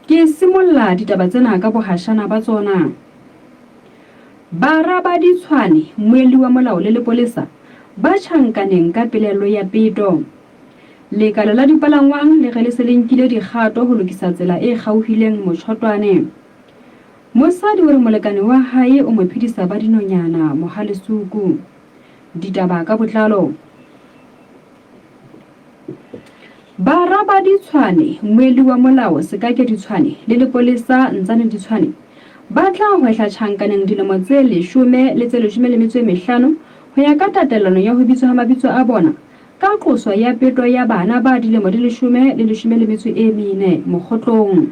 Ke simolla ditaba tsena ka bohashana ba tsona. Bara ba Ditshwane, mmuelli wa molao le lepolesa ba tjhankaneng ka pelaello ya peto. Lekala la dipalangwang le re le se le nkile dikgato ho lokisa tsela e kgaohileng Motjhotwane. Mosadi o re molekane wa hae o mo phedisa ba dinonyana Mohalesuku. Ditaba ka botlalo. Bara ba Ditshwane, mmuelli wa molao Sekake Ditshwane le lepolesa Ntsane Ditshwane ba tla hwehla tjhankaneng dilemo tse leshome le tse leshome le metso e mehlano ho ya ka tatellano ya ho bitswa ha mabitso a bona ka qoso ya peto ya bana ba dilemo di leshome le leshome le metso e mene Mokgotlong.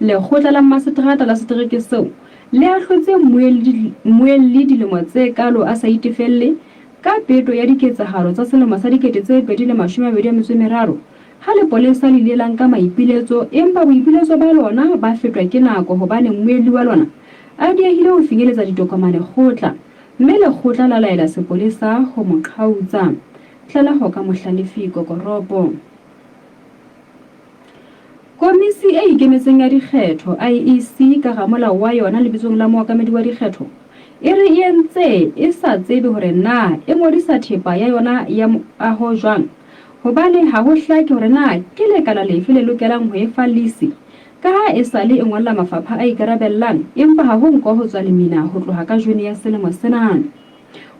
Lekgotla la mmaseterata la setereke seo le ahlotse mmuelli dilemo tse kalo a sa itefelle ka peto ya diketsahalo tsa selemo sa 2023 ha lepolesa le ile la nka maipiletso empa boipiletso ba lona ba fetwa ke nako hobane mmuelli wa lona a diehile ho finyeletsa ditokomane kgotla mme lekgotla la laela sepolesa ho mo qhautsa. Tlaleho ka Mohlalefi Kokoropo. Komisi e Ikemetseng ya Dikgetho, IEC, ka ramolao wa yona lebitsong la mookamedi wa dikgetho, e re e entse e sa tsebe hore na e ngodisa thepa ya yona ya moaho jwang hobane ha ho hlake hore na ke lekala lefe le lokelang ho e fa lisi ka ha esale e ngolla mafapha a ikarabellang empa ha ho nko ho tswa lemina ho tloha ka June ya selemo sena.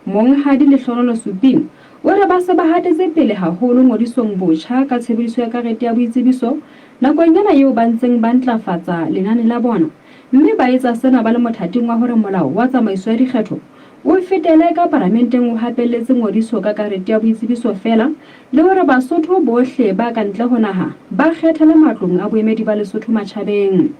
Monghadi Lehlohonolo Suping o re ba se ba hatetse pele haholo ngodisong botjha ka tshebediso ya karete ya boitsebiso nakong ena eo ba ntseng ba ntlafatsa lenane la bona mme ba etsa sena ba le mothating wa hore molao wa tsamaiso ya dikgetho o fetele ka paramenteng o hapelletse ngodiso ka karete ya boitsebiso feela le hore Basotho bohle ba ka ntle ho naha ba kgethele matlong a boemedi ba Lesotho matjhabeng.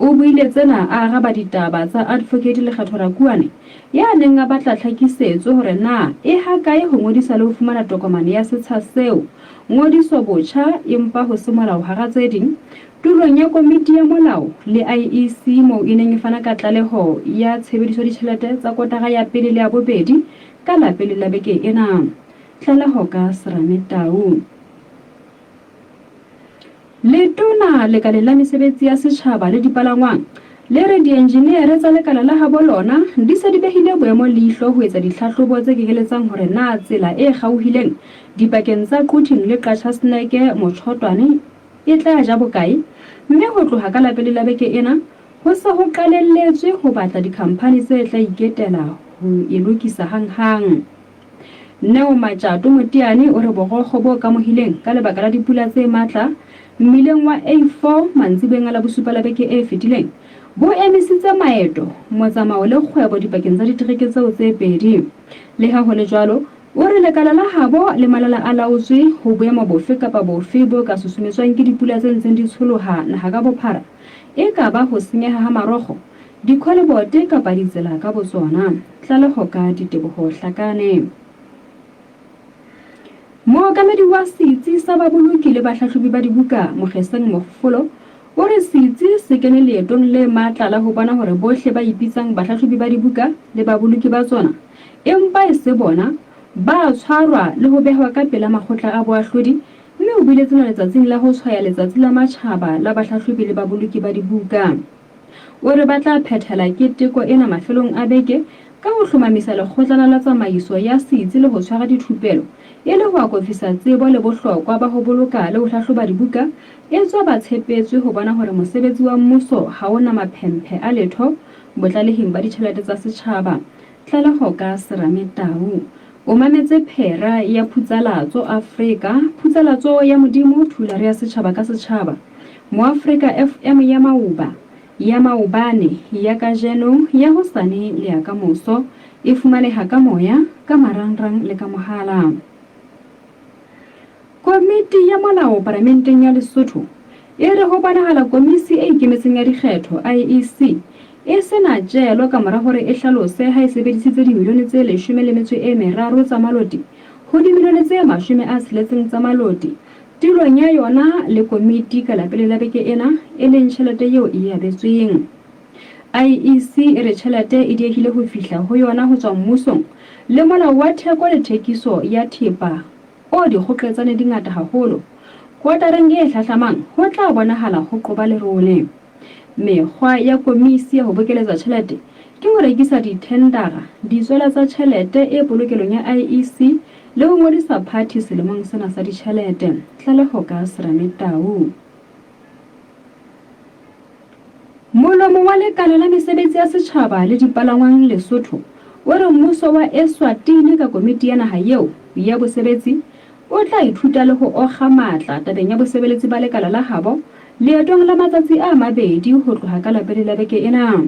O buile tsena a araba ditaba tsa Advocate Lekgetho Rakuane ya neng a batla tlhakisetso hore na e hakae ho ngodisa le ho fumana tokomane ya setsha seo ngodiso botjha empa ho se molao hara tse ding tulong ya komiti ya molao le IEC moo e neng e fana ka tlaleho ya tshebediso ya ditjhelete tsa kotara ya pele le ya bobedi ka la pele la beke ena. Tlaleho ka Serame Tau. Letona lekaleng la mesebetsi ya setjhaba le dipalangwang le re dienjiniere tsa lekala la habo lona di se di behile boemo leihlo ho etsa ditlhahlobo tse kekeletsang hore na tsela e kgaohileng dipakeng tsa Quthing le Qacha's Nek Motjhotwane e tla ja bokae mme ho tloha ka Lapele la beke ena ho se ho qalelletswe ho batla dikhamphani tse tla iketela ho e lokisa hanghang. Neo Matjato Moteane o re borokgo bo kamohileng ka lebaka la dipula tse matla mmileng wa A4 mantsiboeng a Labosupa la beke e fetileng bo emisitse maeto, motsamao le kgwebo dipakeng tsa ditereke tseo tse pedi. Leha ho le jwalo, o re lekala la habo le malala a laotswe ho boemo bofe kapa bofe bo ka susumetswang ke dipula tse ntseng di tsholoha naha ka bophara, e ka ba ho senyeha ha marokgo, Dikholebote kapa ditsela ka botsona. Tlaleho ka Diteboho Hlakane. Mookamedi wa Setsi sa Baboloki le Bahlahlobi ba Dibuka, Mokgeseng Mofolo, o re setsi se kene leetong le matla la ho bona hore bohle ba ipitsang bahlahlobi ba dibuka le baboloki ba tsona, empa e se bona, ba a tshwarwa le ho behwa ka pela makgotla a boahlodi, mme o buile tsena letsatsing la ho tshwaya Letsatsi la Matjhaba la Bahlahlobi le Baboloki ba Dibuka. O re ba tla phethela keteko ena mafelong a beke ka ho hlomamisa lekgotlana la tsamaiso ya setsi le ho tshwara dithupelo e le ho akofisa tsebo le bohlokwa ba ho boloka le ho hlahloba dibuka etswa ba tshepetswe ho bona hore mosebetsi wa mmuso ha o na maphemphe a letho botlalehing ba ditjhelete tsa setjhaba. Tlaleho ka Serame Tau. O mametse phera ya Phutsalatso Afrika, Phutsalatso ya Modimo, Thulare ya setjhaba ka setjhaba. Moafrika FM ya maoba, ya maobane, ya kajeno, ya hosane le ya kamoso. E fumaneha ka moya, ka marangrang le ka mohala. Komiti ya Molao Paramenteng ya Lesotho e re ho bonahala Komisi e Ikemetseng ya Dikgetho, IEC, e se na tjelo ka mora hore e hlalose ha e sebedisitse dimilione tse leshome le metso e meraro tsa maloti ho dimilione tse 60 tsa maloti tulong ya yona le komiti ka Lapele la beke ena, e leng tjhelete eo e e abetsweng. IEC e re tjhelete e diehile ho fihla ho yona ho tswa mmusong le molao wa theko le thekiso ya thepa o dikgoqetsane di ngata haholo. Kotareng e hlahlamang ho tla bonahala ho qoba lerole. Mekgwa ya komisi ya ho bokeletsa tjhelete ke ho rekisa dithendara, ditswela tsa tjhelete e polokelong ya IEC le ho ngodisa phathi selemong sena sa ditjhelete. Tlaleho ka Serame Tau. Molomo wa Lekala la Mesebetsi ya Setjhaba le Dipalangwang Lesotho o re mmuso wa Eswatini ka komiti ya naha eo ya bosebetsi o tla ithuta le ho okga matla tabeng ya bosebeletsi ba lekala la habo leetong la matsatsi a mabedi ho tloha ka Lapele la beke ena.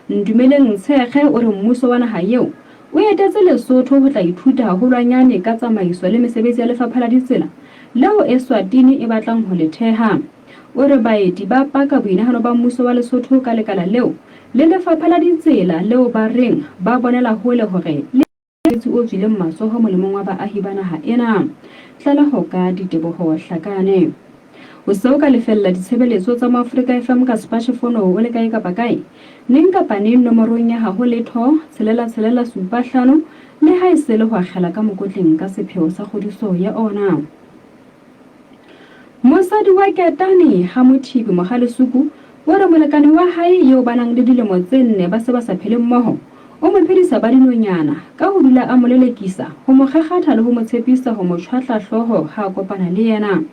Ntumeleng Ntshekge o re mmuso wa naha eo o etetse Lesotho ho tla ithuta haholwanyane ka tsamaiso le mesebetsi ya lefapha la ditsela leo Eswatini e batlang ho le theha. O re baeti ba paka boinehelo ba mmuso wa Lesotho ka lekala leo le lefapha la ditsela leo ba reng ba bonela hole hore le mosebetsi o tswileng matsoho molemong wa baahi ba naha ena. Tlaleho ka Diteboho Hlakane. O se o ka lefella ditshebeletso tsa Moafrika FM ka sepachefono o le kae kapa kae, neng kapa neng nomorong ya haho letho, tshelela tshelela supa hlano, le ha e se le ho akgela ka mokotleng ka sepheo sa kgodiso ya ona. Mosadi wa Ketane Hamothibi Mohalesuku o re molekane wa hae eo ba nang le dilemo tse nne ba se ba sa phele mmoho, o mo phedisa ba dinonyana ka ho dula a mo lelekisa, ho mo kgakgatha le ho mo tshepisa ho mo tjhwatla hlooho ha a kopana le yena.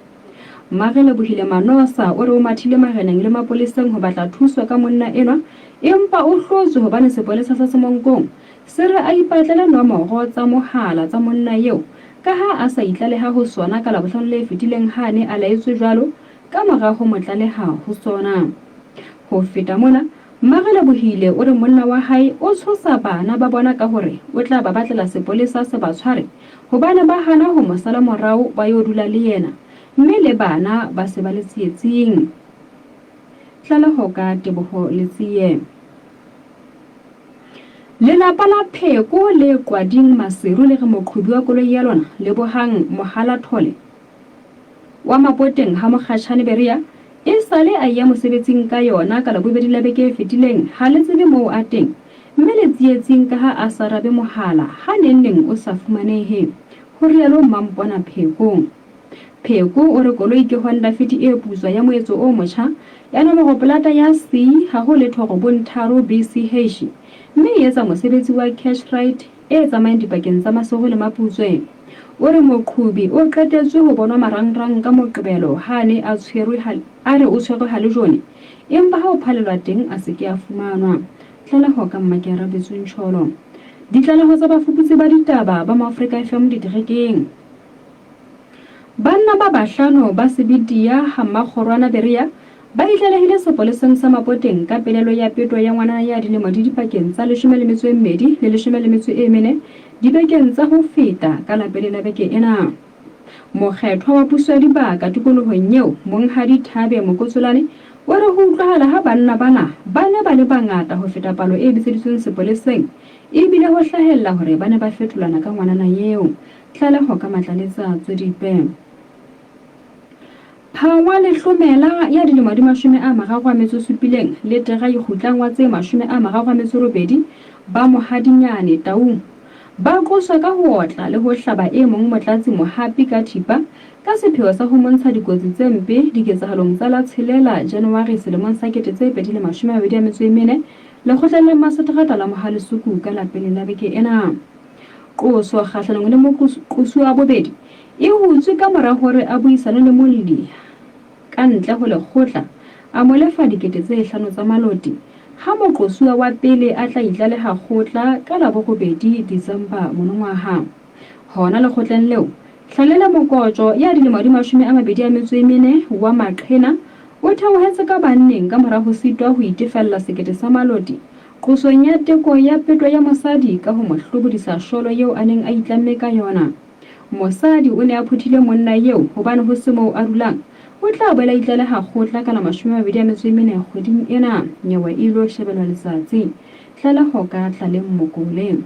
Mmarelebohile Manosa o re o mathile mareneng le mapoleseng ho batla thuso ka monna enwa empa o hlotswe hobane sepolesa sa Semonkong se re a ipatlele nomoro tsa mohala tsa monna eo ka ha a sa itlaleha ho sona ka Labohlano le fetileng ha a ne a laetswe jwalo ka mora ho mo tlaleha ho sona. Ho feta mona, Mmarelebohile o re monna wa hae o tshosa bana ba bona ka hore o tla ba batlela sepolesa se ba tshware hobane ba hana ho mo sala morao ba yo dula le yena mme le bana ba se ba le tsietsing. Tlaleho ka Teboho Letsie. Lelapa la Pheko le Qwading Maseru le re moqhobi wa koloi ya lona, Lebohang Mohalathole wa Mapoteng ha Mokgatjhane Berea, esale a eya mosebetsing ka yona ka Labobedi la beke e fetileng, ha le tsebe moo a teng, mme le tsietsing ka ha a sa rabe mohala ha neng neng o sa fumanehe, ho rialo Mmampona Pheko. Pheko o re koloi ke Honda Fit e putswa ya moetso o motjha ya nomoro-polata ya C ha ho letho 93 BCH mme e etsa mosebetsi wa cash ride e tsamayang dipakeng tsa Maseru le Maputswe. O re moqhobi o qetetswe ho bonwa marangrang ka Moqebelo ha a ne a tshwerwe a re o tshwerwe halejone empa ha ho phalelwa teng a se ke a fumanwa. Tlaleho ka Mmakearabetswe Ncholo. Ditlaleho tsa bafuputsi ba ditaba ba Moafrika FM diterekeng. Banna ba bahlano ba Sebedia ha Mmakgorwana Berea ba itlalehile sepoleseng sa Mapoteng ka pelelo ya peto ya ngwanana ya dilemo di dipakeng tsa 12 le 14 dibekeng tsa ho feta ka Lapele la beke ena. Mokgethwa wa puso ya dibaka tikolohong eo, Monghadi Thabe Mokotsolane, o re ho utlwahala ha banna bana ba ne ba le bangata ho feta palo e bitseditsweng sepoleseng ebile ho hlahella hore ba ne ba fetolana ka ngwanana eo. Tlaleho ka Matlaletsa Tswedipe. Phangwa Lehlomela ya dilemo di 37 le Terai Kgutlang wa tse 38 ba Mohadinyane, Taung, ba qoswa ka ho otla le ho hlaba e mong Motlatsi Mohapi ka thipa ka sepheo sa ho montsha dikotsi tse mpe diketsahalong tsa la tshelela January selemong sa 2024 lekgotleng la Maseterata la Mohalesuku ka la pele la beke ena. Qoso kgahlanong le moqosuwa wa bobedi e hutswe ka mora hore a buisane le molli ka ntle ho lekgotla, a mo lefa 5000 tsa maloti, ha moqosuwa wa pele a tla itlaleha kgotla ka la borobedi December monongwaha. Hona lekgotleng leo, Hlalele Mokotjo ya dilemo di 24 wa Maqhena o theohetse ka banneng ka mora ho sitwa ho itefella sekete sa maloti Qosong ya teko ya peto ya mosadi ka ho mo hlobodisa sholo eo a neng a itlamme ka yona. Mosadi o ne a phuthile monna eo hobane ho se moo a dulang. O tla boela a itlaleha kgotla ka la 24 kgweding ena. Nyewe e ilo shebelwa letsatsi. Tlaleho ka Tlaleng Mokole.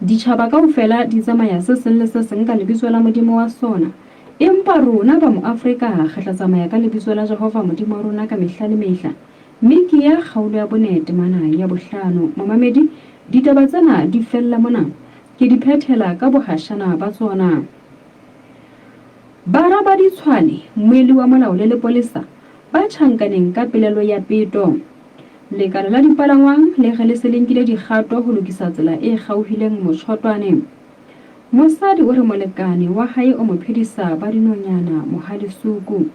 Ditjhaba kaofela di tsamaya se seng le se seng ka lebitso la modimo wa sona. Empa rona ba Moafrika re tla tsamaya ka lebitso la Jehova Modimo wa rona ka mehla le mehla. Mikea kgaolo ya bone temana ya bohlano. Momamedi, ditaba tsena di fella mona. Ke di phethela ka bohashana ba tsona. Bara ba Ditshwane, mmuelli wa molao le lepolesa ba tjhankaneng ka pelelo ya peto. Lekala la dipalangwang le re le se le nkile dikgato ho lokisa tsela e kgaohileng Motjhotwane. Mosadi o re molekane wa hae o mo phedisa ba dinonyana Mohalesuku.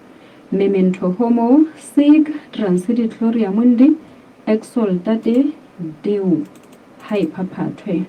Memento homo sic transit gloria mundi exultate Deo ha e phaphathwe.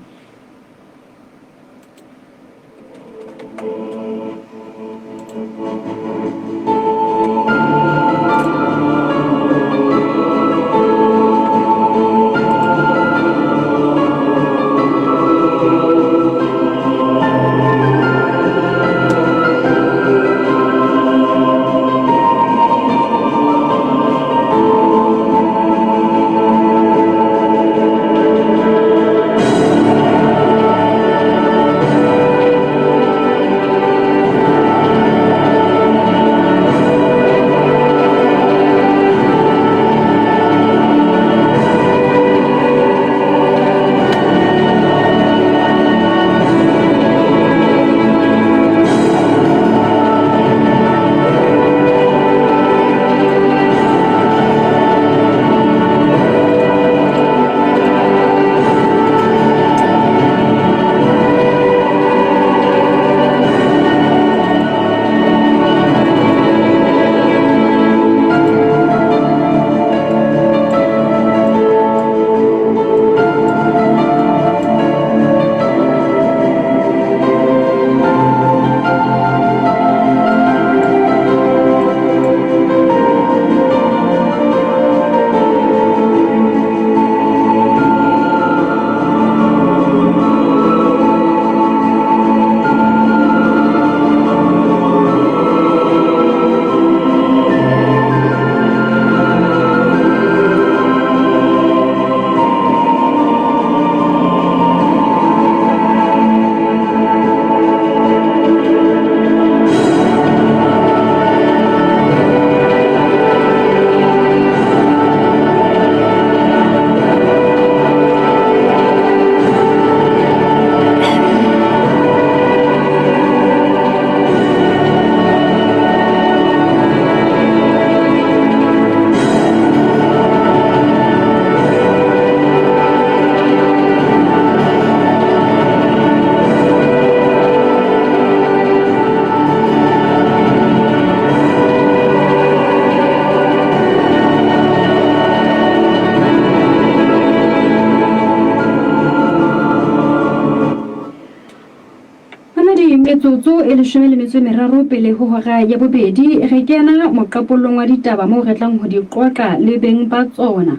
Mamedi, metsotso e leshome le metso e meraro pele ho hora ya bobedi, re kena moqapollong wa ditaba moo re tlang ho di qoqa le beng ba tsona.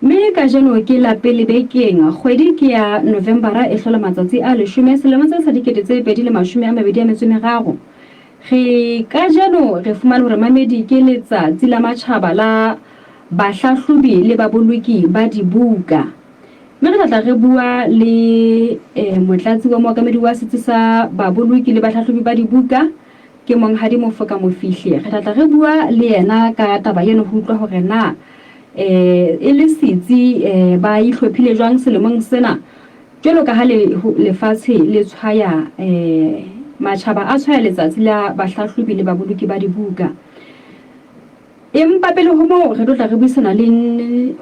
Mme kajeno ke la pele bekeng, kgwedi ke ya Novembara e hlola matsatsi a leshome selemong se sa 2023. Re kajeno re fumane hore mamedi ke letsatsi la matjhaba la bahlahlobi le baboloki ba dibuka. Mme re tla tla re bua le motlatsi wa mookamedi wa setsi sa baboloki le bahlahlobi ba dibuka, ke Monghadi Mofoka Mofihle. Re tla tla re bua le yena ka taba eno ho utlwa hore na e le setsi ba ihlophile jwang selemong sena jwalo ka ha lefatshe le tshwaya matjhaba a tshwaya letsatsi la bahlahlobi le baboloki ba dibuka. Empa pele ho moo re tlo tla re buisana le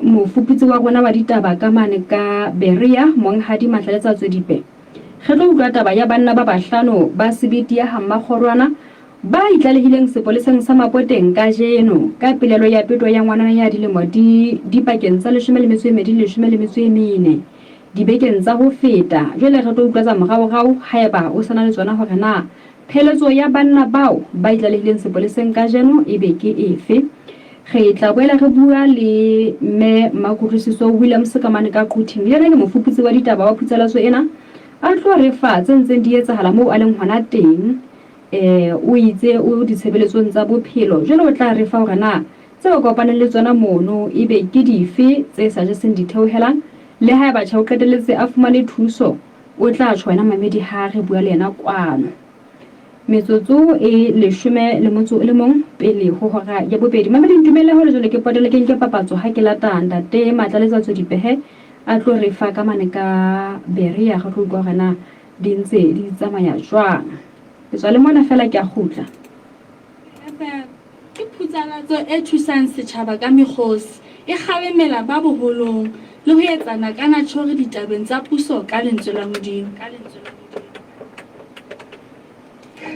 mofuputsi wa rona wa ditaba ka mane ka Berea, Monghadi Matlaletsa Tswedipe. Re tlo utlwa taba ya banna ba bahlano ba sebete ya ha Mmakgorwana ba itlalehileng sepoleseng sa Mapoteng kajeno ka pelelo ya peto ya ngwanana ya dilemo di dipakeng tsa leshome le metso e medi le leshome le metso e mene dibekeng tsa ho feta. Jwale re tlo utlwa tsa moraorao haeba o sa na le tsona hore na Pheletso ya banna bao ba itlalehileng sepoleseng kajeno e be ke efe? Re tla boela re bua le Mme Mmakutlwisiso Williams ka mane ka Quthing. Le yena ke mofuputsi wa ditaba wa phutsalatso ena. A tlo re fa tse ntseng di etsahala moo a leng hona teng. O itse o ditshebeletsong tsa bophelo. Jwale o tla re fa hore na tse ba kopaneng le tsona mono ebe ke dife tse sa jeseng ditheohelang. Le haeba tjhe o qetelletse a fumane thuso, O tla tjho wena mamedi ha re bua le yena kwano. Metsotso e leshome le motso o le mong pele ho hora ya bobedi. Mamedi ntumelle hore jwale ke potele ke nke papatso ha ke lata ntate Matlaletsatso Dipehe a tlo re fa ka mane ka Berea re tlo utlwa hore na di ntse di tsamaya jwang. Ke tswa le mona feela ke a kgutla. FM ke phutsalatso e thusang setjhaba ka mekgosi, e kgalemela ba boholong le ho etsa nakanatjhori ditabeng tsa puso ka lentswe la Modimo.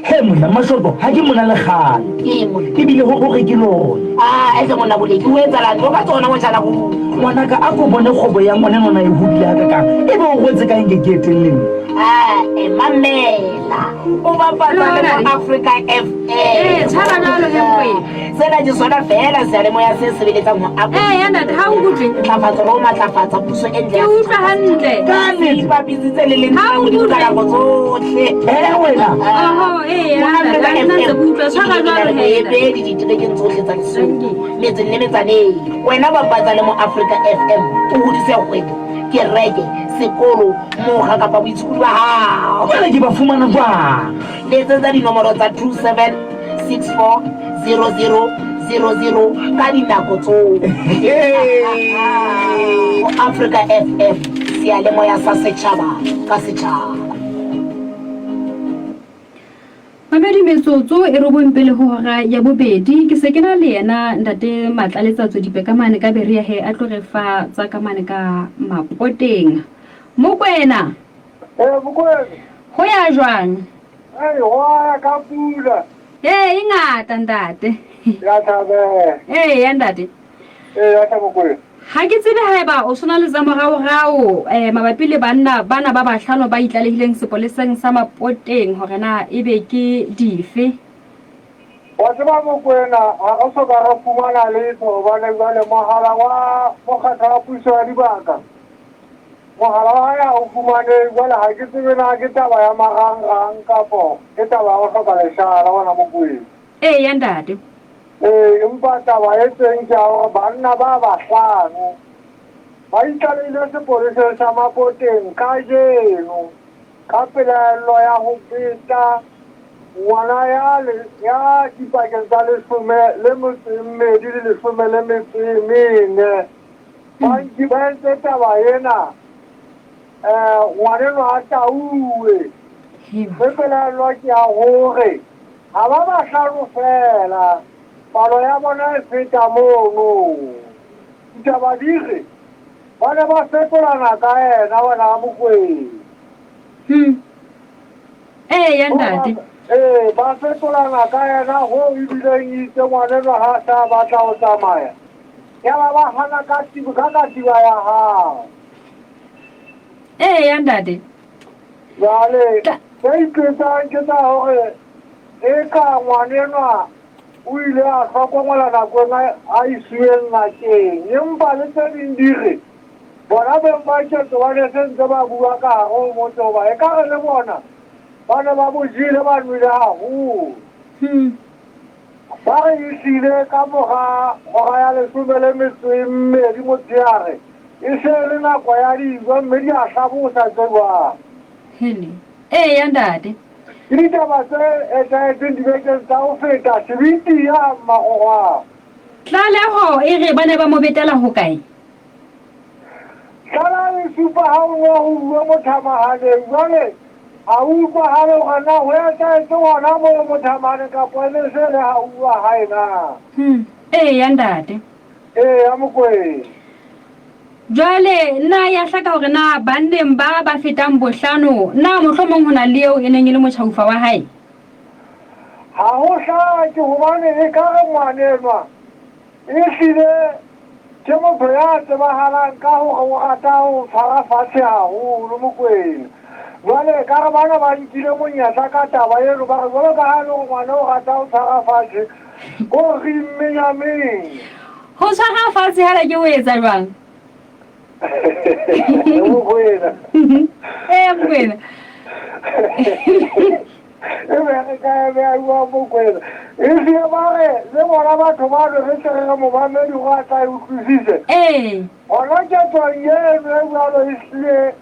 He monna Mashoto, ha ke mona le kgale. Ke monna. Ebile ho hore ke lona. Ah, ese monna boleki o etsalang? Tlo ka tsona motjhana go. Ngwanaka a ko bone kgwebo ya ngwana nona e hodile hakakang. Ebe o rwetse ka eng ke ke eteng le nna? Ah, e mamela. O bapatsa le mo Africa FM. Ee, tshwara jwalo he Mokwena. Sena ke sona feela seyalemoya se sebeletsang ho Ee, ya ntate, ha o nkutlwe? Ntlafatso le ho matlafatsa puso e ntle Ke utlwa hantle. Ka nnete. Ipapisitse le lentswe Ha la o Modimo ka nkutlwe? nako tsohle. He wena. Oho, ee, ya ntate, ha nna ntse ke utlwa. Tshwara jwalo he. Ebedi diterekeng tsohle tsa Lesotho, metseng le metsaneng. Wena bapatsa le mo Africa FM, o hodise kgwebo, kereke, sekolo, mokga kapa boitshokodi ba hao. Jwale ke ba fumana jwang? Letsetsa dinomoro tsa 27640000 ka dinako tsohle. Ho Africa FM, seyalemoya sa setjhaba ka setjhaba. Mamedi metsotso e robong pele ho hora ya bobedi ke se ke na le yena ntate Matlaletsa Tswedipe ka mane ka Berea he a tlo re fa tsa ka mane ka Mapoteng. Mokwena. Ee, Mokwena. Ho ya jwang? Ee, ho ya ka pula. Ee, e ngata ntate. Ya thabela. Ee, ya ntate. Ee, ya tla Mokwena. Ha ke tsebe haeba o sona le tsa moraorao eh, mabapi le banna bana ba bahlano ba itlalehileng sepoleseng sa Mapoteng hore na ebe ke dife. Wa tseba Mokwena, ha re so ka re fumana letho hobane jwale mohala wa mokgatlo wa puso ya dibaka Mogala wa hae ha o fumanehe, jwale ha ke tsebe na ke taba ya marangrang kapo ke taba ya ho hloka leshala hona Mokwena. Eya ntate. Ee, empa taba e teng ke ya hore banna ba bahlano ba itlalehile sepoleseng sa Mapoteng kajeno ka pelaello ya ho beta ngwana ya ya dipakeng tsa leshome le metso e mmedi le leshome le metso e mene. Banki ba entse taba ena um ngwaneno a tauwe mme pelaelo ke ya hore ha ba bahlano feela palo ya bona e feta mono. Ditaba di re ba ne ba fetolana ka yena wena wa Mokwena. Hmm. Ee, ya ntate. Ee, ba fetolana ka yena hoo ebileng itse ngwaneno ha sa batla ho tsamaya. Yaba ba hana ka tiba ka katiba ya hao. Ee, ya ntate. Jwale tse itletsang ke tsa hore eka ngwanenwa o ile a hlokomela nakong a isiweng ngakeng, empa le tse ding di re bona beng ba ketso ba ne se ntse ba bua ka hare ho motse hoba ekare le bona ba ne ba bo jele ba nwele haholo. Hmm. Ba re ehlile ka mora hora ya leshome le metso e mmedi motshehare, e se e le nako ya dijo mme di a hlabosa tse jwalo. Hele. Eya, ntate. Ke ditaba tse etsahetseng dibekeng tsa ho feta Sebiti ya Mmakgorwana. Tlaleho e re ba ne ba mo betela hokae? Tlala e supa ha ho ne ho uwe mothamahaneng. Jwale ha ho utlwahale hore na ho etsahetse hona moo mothamahaneng kapa e ne se le ha uwa hae na. Hmm. Eya, ntate. Eya, Mokwena. Jwale na ya hlaka hore na banneng ba ba fetang bohlano na mohlomong ho na le eo e neng e le motjhaufa wa hae? Ha ho hlake hobane ekare ngwanenwa Ehlile ke motho ya tsebahalang ka hore o rata ho tshwara fatshe haholo, Mokwena. Jwale ekare bana ba nkile monyetla ka taba eno, ba re jwalo ka ha e le hore ngwana o rata ho tshwara fatshe, ko re immenyameng. Ho tshwara fatshe hala ke ho etsa jwang? Mokwena. Ee, Mokwena. E be re ka e beha jwang Mokwena? Ehlile ba re le bona batho bano re tle re re momamedi gore a tla e utlwisise. Ee. Gona ketsong eno e jwalo ehlile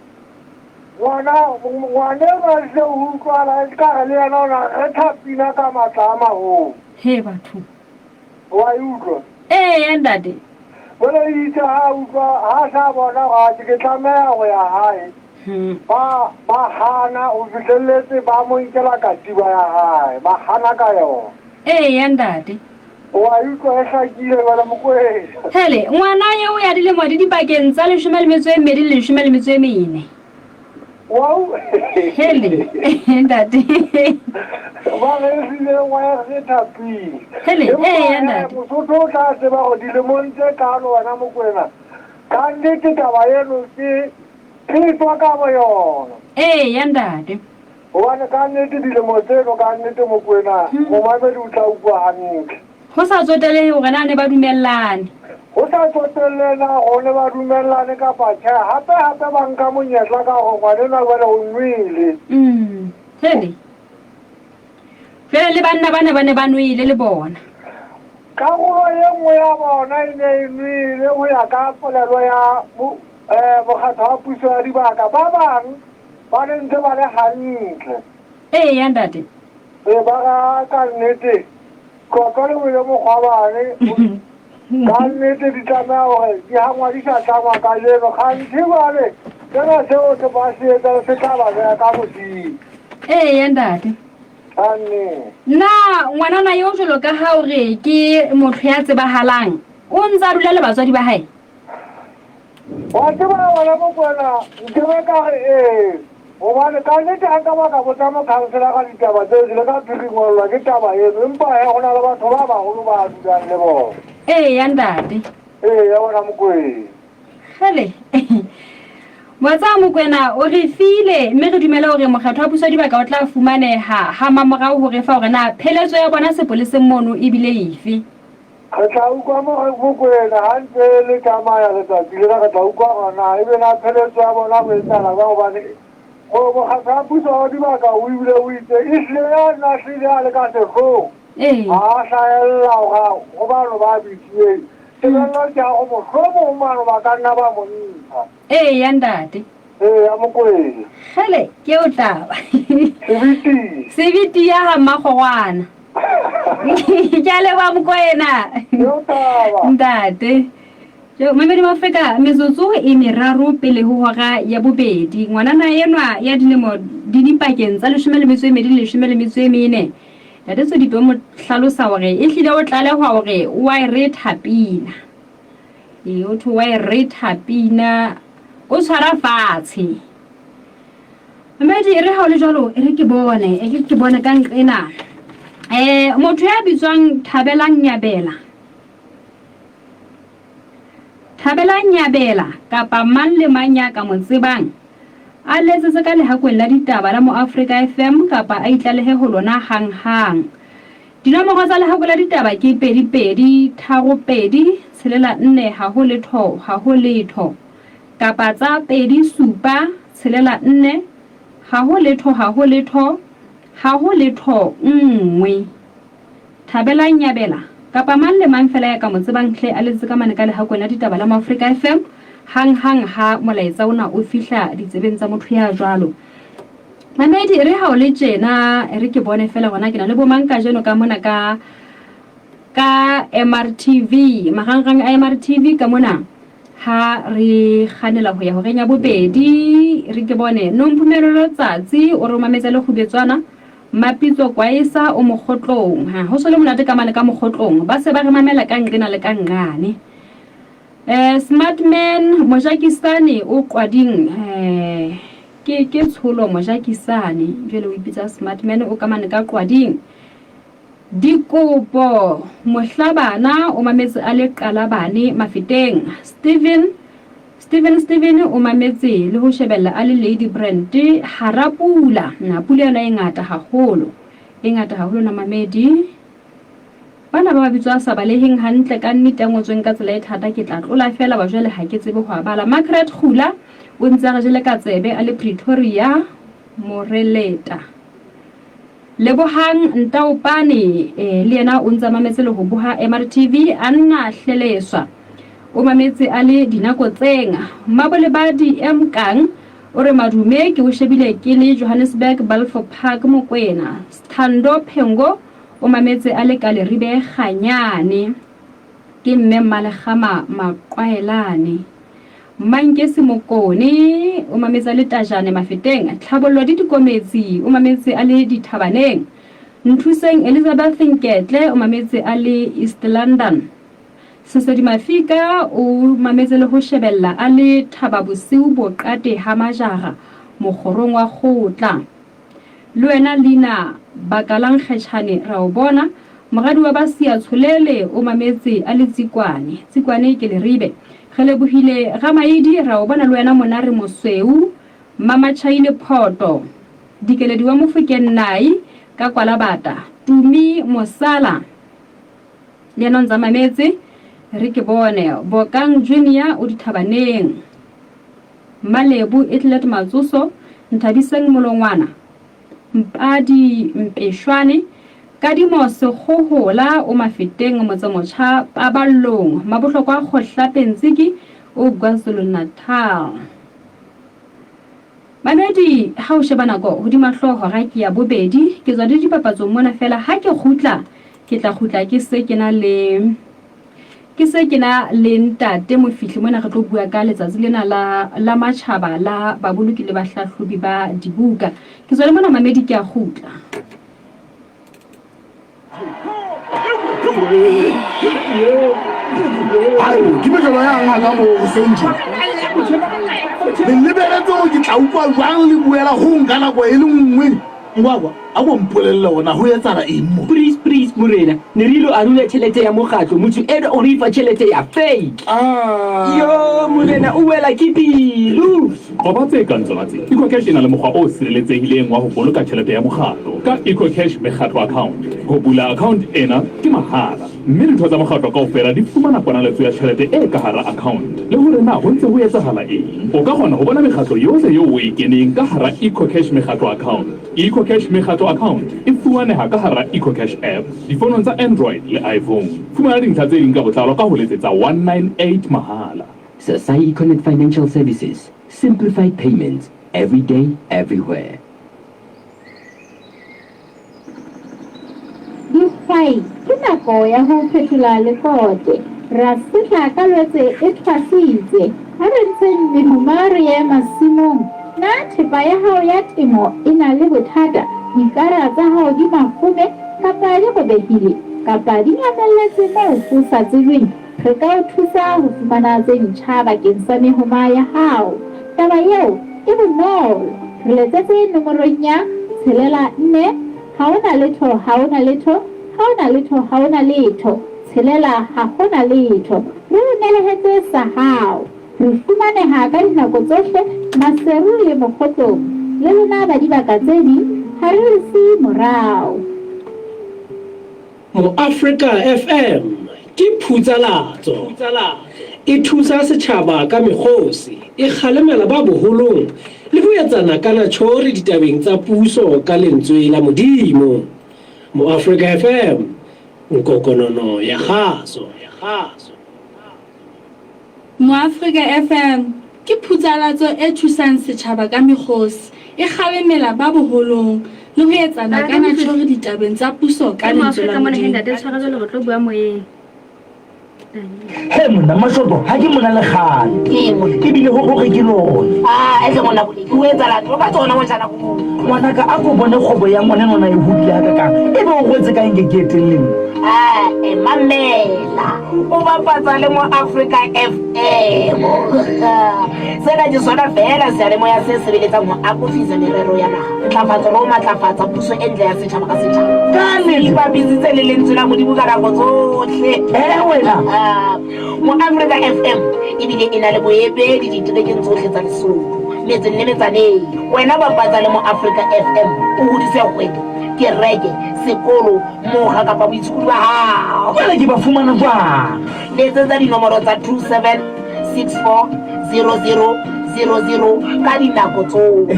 ngwana ngwaneno a hlile o utlwala ekare le yena o na re thapina ka matla a maholo. He batho. Wa e utlwa? Ee, ntate. Jwale itse ha a utlwa ha a sa bona gore atjhe ke tlameha go ya hae. Ba ba hana ho fihlelletse ba mo nkela katiba ya hae, ba hana ka yona. Eya, ntate. O a utlwa e hlakile jwale Mokwena. Hele, ngwana eo ya dilemo di dipakeng tsa 12 le 14. Wau. Hele, ntate. Ba re ehlile wa re thapile. Hele, Empa eya, he, ntate. Mosotho o tla tseba hore dilemong tse kalo wena Mokwena, ka nnete taba eno ke phetwa ka boyona. Eya, ntate. Hobane ka nnete dilemo tseno ka nnete Mokwena, momamedi o tla utlwa hantle. Ho sa tsotelehe hore na ne ba dumellane. Ho sa tsotelle na hore ne ba dumellane kapa tjhe, hape hape ba nka monyetla ka hore ngwanenwa jwale o nwele. Hele. Jwale le banna bana ba ne ba nwele le bona. Karolo e nngwe ya bona e ne e nwele ho ya ka polelo ya mokgatlo wa puso ya dibaka. Ba bang ba ne ntse ba le hantle. Eya, ntate. Ee, ba ra ka nnete, tlotlo le wele mokgwabane, ka nnete di tlameha hore di hangwa di sa tlangwa kajeno. Kganthe jwale sena seo se ba se etsang se tla ba beha ka mosing. Eya, ntate. Ka nnete. Na ngwanana eo jwalo ka ha o re ke motho ya tsebahalang, o ntse a dula le batswadi ba hae? Wa tseba wena Mokwena, nkebe ka re ee, gobane ka nnete ga nka ba ka botsa mokhansela ka ditaba tseo, ke ile ka phiringwellwa ke taba eno, empa he go na le batho ba bagolo ba dulang le bona. Eya, ntate. Eya wena Mokwena. Kgele. Wa tseba Mokwena, o re file, mme re dumele hore mokgatho wa puso dibaka o tla fumaneha ha mamorao ho re fa hore na pheletso ya bona sepoleseng mono e bile efe. Re tla utlwa Mokwena ha ntse le tsamaya letsatsi lena, re tla utlwa hore na ebe na pheletso ya bona ho etsahala jwang, hobane mokgatlo wa puso wa dibaka o ebile o itse ehlile ya nna hlile a le ka sehloohong ha a hlahella hore ho bano ba bitsweng. Tebello ke ya hore mohlomong bano ba ka nna ba mo ntsha. Eya, ntate. Eya, Mokwena. Kgele, ke eo taba. Sebiti. Sebiti ya ga mmakgogwana. Ke a leboha Mokwena. Eo taba. Ntate. Jo, mamedi wa Afrika, metsotso e meraro pele ho hora ya bobedi. Ngwanana enwa ya dilemo di dipakeng tsa 12 le 14. Ntate Tsodipe o mo hlalosa hore e hlile o tlalehwa hore o a e retha pina. Ee, o thwe wa e retha pina, o tshwara fatshe. Mamedi, e re ha o le jwalo, e re ke bone, e re ke bone ka nqena. Motho ya bitswang Thabelang Nyabela. Thabelang Nyabela kapa mang le mang ya ka mo tsebang, a letsetse ka lehakweng la ditaba la Moafrika FM kapa a itlalehe ho lona hanghang. Dinomoro tsa lehakwe la ditaba ke 2 2 3 2 6 4 ha ho letho ha ho letho kapa tsa 2 7 6 4 ha ho letho ha ho letho ha ho letho 1. Thabelang Nyabela kapa mang le mang fela ya ka mo tsebang hle a letse ka mane ka lehakweng la ditaba la Moafrika FM hanghang ha molaetsa ona o fihla ditsebeng tsa motho ya jwalo. Mamedi, e re ha o le tjena, e re ke bone fela hona ke na le bomang kajeno ka mona ka ka MRTV, marangrang a MRTV ka mona ha re kganela ho ya horeng ya bobedi, re ke bone Nompumelelo Tsatsi o re o mametse le Kgubetswana, Mapitso Kwaesa o Mokgotlong. Ha ho so le monate ka mane ka Mokgotlong, ba se ba re mamela ka nqena le ka nqane. Smartman Mojakisane o Qwading, ke ke Tsholo Mojakisane, jwale o ipitsa Smartman o ka mane ka Qwading. Dikopo Mohlabana o mametse a le Qalabane Mafeteng. Steven Steven Steven o mametse le ho shebella a le Lady Brand hara pula. Na pula yona e ngata haholo. E ngata haholo na mamedi. Bana ba mabitso a sa baleheng hantle ka nnete a ngotsweng ka tsela e thata ke tla tlola feela ba jwale ha ke tsebe ho a bala. Margaret Kgula o ntse a re jele ka tsebe a le Pretoria Moreleta. Lebohang Ntaopane le yena o ntse a mametse le ho boha MRTV. Anna Hleleswa o mametse a le Dinakotseng. Mmabolebadi M Kang o re madume ke o shebile ke le Johannesburg Balfour Park Mokwena. Sthando Phengo O mametse a le ka Leribe Ganyane. Ke mme Mmalekgama Maqwaelane. Mankesi Mokone o mametse a le Tajane Mafeteng. Tlhabollo di Dikometsi o mametse a le Dithabaneng. Nthuseng Elizabeth Nketle o mametse a le East London. Sesedi Mafika o mametse le ho shebella a le Thababosiu Boqate ha Majara, Mokgorong wa Kgotla. Le wena Lina Bakalang Kgetjhane ra o bona. Moradi wa Basia Tsholele o mametse a le Tsikwane. Tsikwane ke Leribe. Re lebohile Ramaidi ra o bona le wena Monare Mosweu. Mamachaile Photo. Dikeledi wa Mofokeng Nai ka Kwalabata. Tumi Mosala le yena o ntsa mametse. Re ke bone. Bokang Junior o Dithabaneng. Mmalebo Etlet Matsoso, Nthabiseng Molongwana, Mpadi Mpeshwane, Kadimo Sekgohola o Mafeteng Motsemotjha Paballong, Mabohlokwa Kgohlape Ntsiki o KwaZulu-Natal. Mamedi, ha o sheba nako hodima hlooho hora ke ya bobedi, ke tswa le dipapatsong mona feela ha ke kgutla ke tla kgutla ke se ke na le Ke se ke na le ntate Mofihli mona re tlo bua ka letsatsi lena la la matjhaba la baboloki le bahlahlobi ba dibuka. Ke tswa le mona mamedi ke a kgutla. Ke mejolo ya ngaka mo hoseng tje. Le lebeletse gore ke tla utlwa jwang le buela go nka nako e le nngwe. Ngwakwa, a ko mpolelle hore na ho etsahala eng mo. Please please morena, ne re ilo arola tjhelete ya mokgatlo, motho enwa o re fa tjhelete ya fake. Yo morena o wela ke pilu. Qoba tse kang tsona tse. EcoCash e na le mokgwa o sireletsehileng wa ho boloka tjhelete ya mokgatlo ka EcoCash Mekgatlo Account. Ho bula account ena ke mahala. Mme ditho tsa mokgatlo kaofela di fumana ponaletso ya tjhelete e ka hara account le hore na ho ntse ho etsahala eng. O ka kgona ho bona mekgatlo yohle eo o e keneng ka hara EcoCash Mekgatlo Account. EcoCash Mekgatlo Account e fumaneha ka hara EcoCash app difonong tsa Android le iPhone. Fumana dintlha tse ding ka botlalo ka ho letsetsa 198 mahala. Sasai Econet Financial Services, simplified payments, every day, everywhere. Dihwai, ke nako ya ho phethola lekote. Ra sehla ka Lwetse e thwasitse. Ha re ntsheng mehoma re ye masimong. Na thepa ya hao ya temo e na le bothata, dikara tsa hao di mafome kapa di robehile, kapa di nyamelletse moo ho sa tsejweng? Re ka o thusa ho fumana tse ntjha bakeng sa mehoma ya hao. Taba eo e bonolo. Re letsetse nomorong ya tshelela nne ha ho na letho ha ho na letho ha ho na letho ha ho na letho tshelela ha ho na letho. Re o nelehetse sa hao. Re fumaneha ka dinako tsohle Maseru le Mokgotlong. Le lona ba dibaka tse ding ha re le siye morao. Moafrika FM ke phutsalatso. E thusa setjhaba ka mekgosi, e kgalemela ba boholong le ho etsana ka natjhori ditabeng tsa puso ka lentswe la Modimo. Moafrika FM, nkokonono ya kgaso. Moafrika FM ke phutsalatso e thusang setjhaba ka mekgosi, e kgalemela ba boholong le ho etsa nakana-tjhori ditabeng tsa puso ka lentswe la Modimo. He monna Mashoto, ha ke mona le kgale. Ebile ho hore ke lone. Ah, ehle monna Boleki, o etsahala tlo ka tsona motjhana ko. Ngwanaka, a ko bone kgwebo ya ngwana enwa na e hodile hakakang. Ebe o rwetse ka eng ke ke eteng le nna? Ah, eh, mamela. O bapatsa le mo Africa FM. Sena ke sona feela seyalemoya se sebeletsang ho akofisa merero ya naha, ntlafatso le ho matlafatsa puso e ntle ya setjhaba ka setjhaba. Ka nnete. Ipapisitse le lentswe la Modimo ka nako tsohle. Eh, wena. Mo Africa FM ebile e na le boemedi diterekeng tsohle tsa Lesotho, metseng le metsaneng. Wena bapatsa le mo Africa FM, o hodise kgwebo, kereke, sekolo, Moga kapa boitshokodi ba hao. Jwale ke ba fumana jwang? Letsetsa dinomoro tsa 27640000 ka dinako tsohle.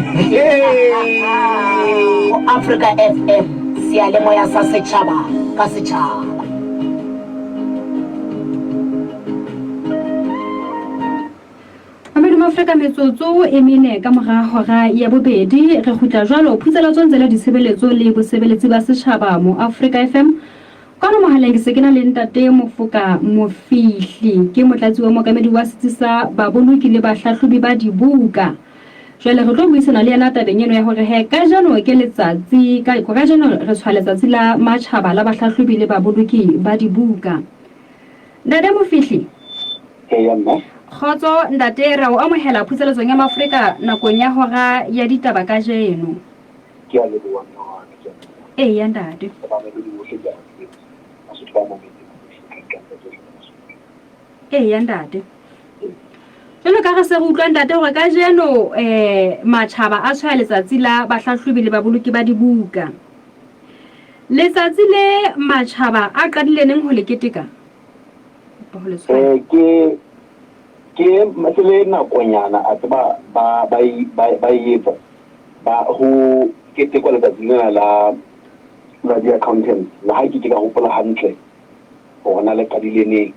Ho Africa FM, seyalemoya sa setjhaba ka setjhaba. Mamedumo Afrika metsotso e mene ka mora hora ya bobedi re kgutla jwalo phutselatsong tsela ditshebeletso le bosebeletsi ba setjhaba mo Afrika FM. Ka Kwano mohaleng ke se ke na le ntate Mofoka Mofihli, ke motlatsi wa mookamedi wa setsi sa baboloki le bahlahlobi ba dibuka. Jwale re tlo buisana le yena tabeng eno ya hore he kajeno ke letsatsi, ka, kajeno re tshwaya letsatsi la matjhaba la bahlahlobi le baboloki ba dibuka. Ntate Mofihli. Eya mme. Kgotso ntate, re a o amohela phuseletsong ya Maafrika nakong ya hora ya ditaba kajeno. Ke a leboha mme wa ka, ke a leboha. Eya ntate. Le bamamedi bohle ke a ba dumedisa. Basotho ba mametseng hohle ka dikantle tsohle tsa Basotho. Eya ntate. Jwalo ka re se re utlwa ntate hore kajeno um matjhaba a tshwaya letsatsi la bahlahlobi le baboloki ba dibuka. Letsatsi le matjhaba a qadile neng ho le keteka? Kapa ho le tshwaya? Eh, ke ke se le nakonyana a tseba ba ba ba ba e etsa ba ho ketekwa letsatsi lena la la di-accountants le ha ke ke ka hopola hantle hore na le qadile neng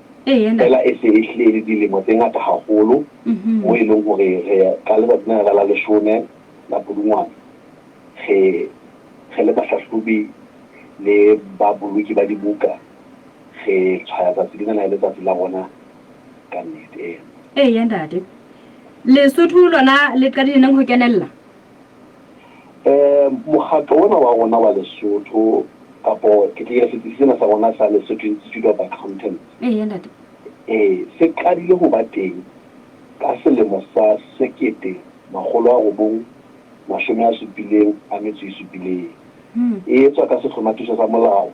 fela e se e hlile e le dilemo tse ngata haholo mo e leng hore re ka letsatsi lena la la leshome la Pudungwana re re le bahlahlobi le baboloki ba dibuka re tshwaya tsatsi lena la letsatsi la rona ka nnete ee. Eya ntate. Lesotho lona le qadile neng ho kenella? Eh, mokgatlo ona wa rona wa Lesotho kapo ke tle ke re setsi sena sa rona sa Lesotho Institute of Accountants. Eya ntate. Eh, se qadile ho ba teng ka selemo sa 1977. E etswa ka sehlomathiso sa molao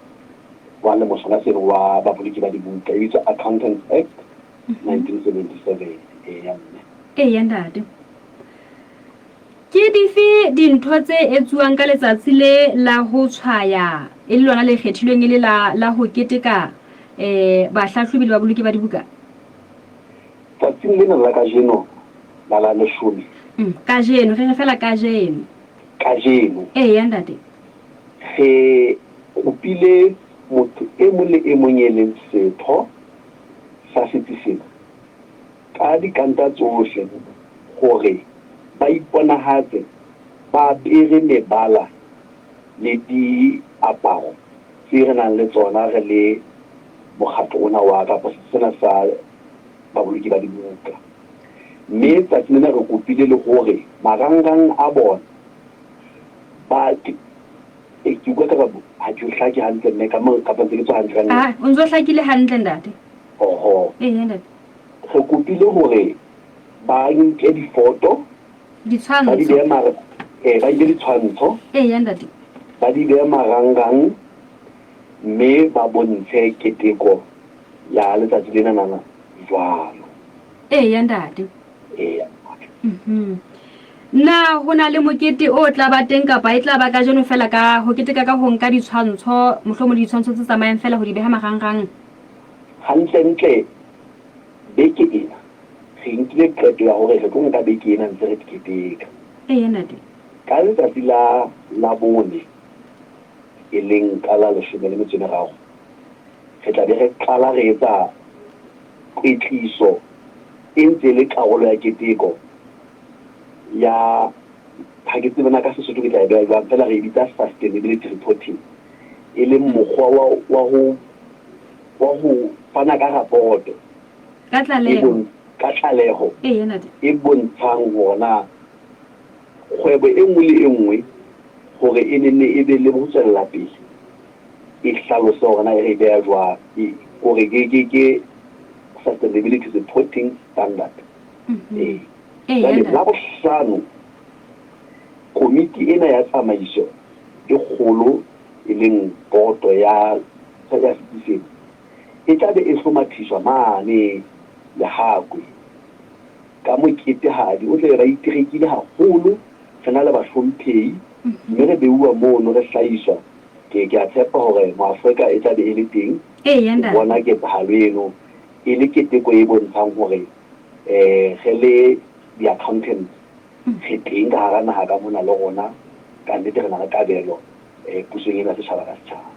wa lemo sona seno wa baboloki ba dibuka, e bitswa Accountants Act 1977. Eya mme. Eya ntate. Ke dife dintho tse etsuwang ka letsatsi le la ho tshwaya e le lona le kgethilweng e le la la ho keteka eh bahlahlobi le baboloki ba dibuka? Tsatsing lena la kajeno la la leshome. Kajeno, re re fela kajeno. Kajeno. Eya ntate. Re kopile motho e mong le e mong e leng setho sa setsi sena ka dikanta tsohle hore ba iponahatse ba apere mebala le diaparo tse re nang le tsona re le mokgatlo ona wa kapa setsi sena sa baboloki ba dibuka. Mme tsatsi lena re kopile le hore marangrang a bona ba ke e ke utlwa ka ha ke hlake hantle mme ka mo kapa ntse ke tswa hantle ka nnete. Ah, o ntso hlakile hantle ntate. Oho. Ee ntate. Re kopile hore ba nke difoto Ditshwantsho. Ba di behe mara eh ba nke ditshwantsho. Ee ntate. Ba di behe marangrang mme ba bontshe keteko ya letsatsi lena nana jwalo. Ee ntate. Ee. Mhm. Na ho na le mokete o tla ba teng kapa e tla ba kajeno fela ka ho keteka ka ho nka ditshwantsho, mohlomong le ditshwantsho tse tsamayang fela ho di beha marangrang? Hantlentle beke ena re nkile qeto ya hore re tlo nka beke ena ntse re keteka. Ee ntate. Ka letsatsi la Labone e leng ka la 13 re tla be re qala re etsa kwetliso e ntse e le karolo ya keteko ya ha ke tsebe na ka Sesotho ke tla e beha jwang fela re e bitsa sustainability reporting e leng mokgwa wa wa ho wa ho fana ka raporoto Ka tlaleho. ka tlaleho Ee ntate. e bontshang hore na kgwebo e nngwe le e nngwe hore e ne nne e be le ho tswella pele e hlalose hore na e re e beha jwang e hore ke ke ke sustainability reporting standard. Ee. Jwale Labohlano komiti ena ya tsamaiso e kgolo e leng boto ya ya setsi sena e tla be e hlomathiswa mane Lehakwe ka moketehadi o tla be ba iterekile haholo re na le bahlomphehi mme re beuwa mono re hlahiswa. Ke ke a tshepa hore Moafrika e tla be e le teng ho bona ketsahalo eno e le keteko e bontshang hore um re le di-accountants re teng ka hara naha ka mona le rona ka nnete re na le kabelo um pusong ena setjhaba ka setjhaba.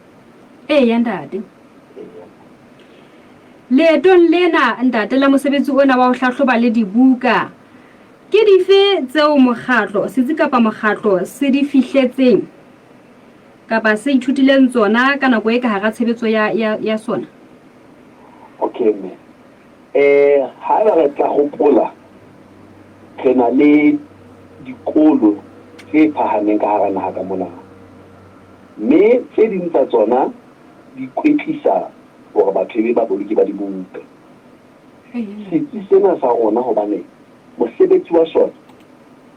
Eya ntate. Leetong lena ntate la mosebetsi ona wa ho hlahloba le dibuka, ke dife tseo mokgatlo, setsi kapa mokgatlo se di fihletseng? kapa se ithutileng tsona ka nako e ka hara tshebetso ya, ya, ya sona? Okay, mme. Eh, haeba re tla hopola, re na le dikolo tse phahameng ka hara naha ka mona. Mme tse ding tsa tsona di kwetlisa hore batho e be baboloki ba dibuka. Setsi sena sa rona hobane mosebetsi wa sona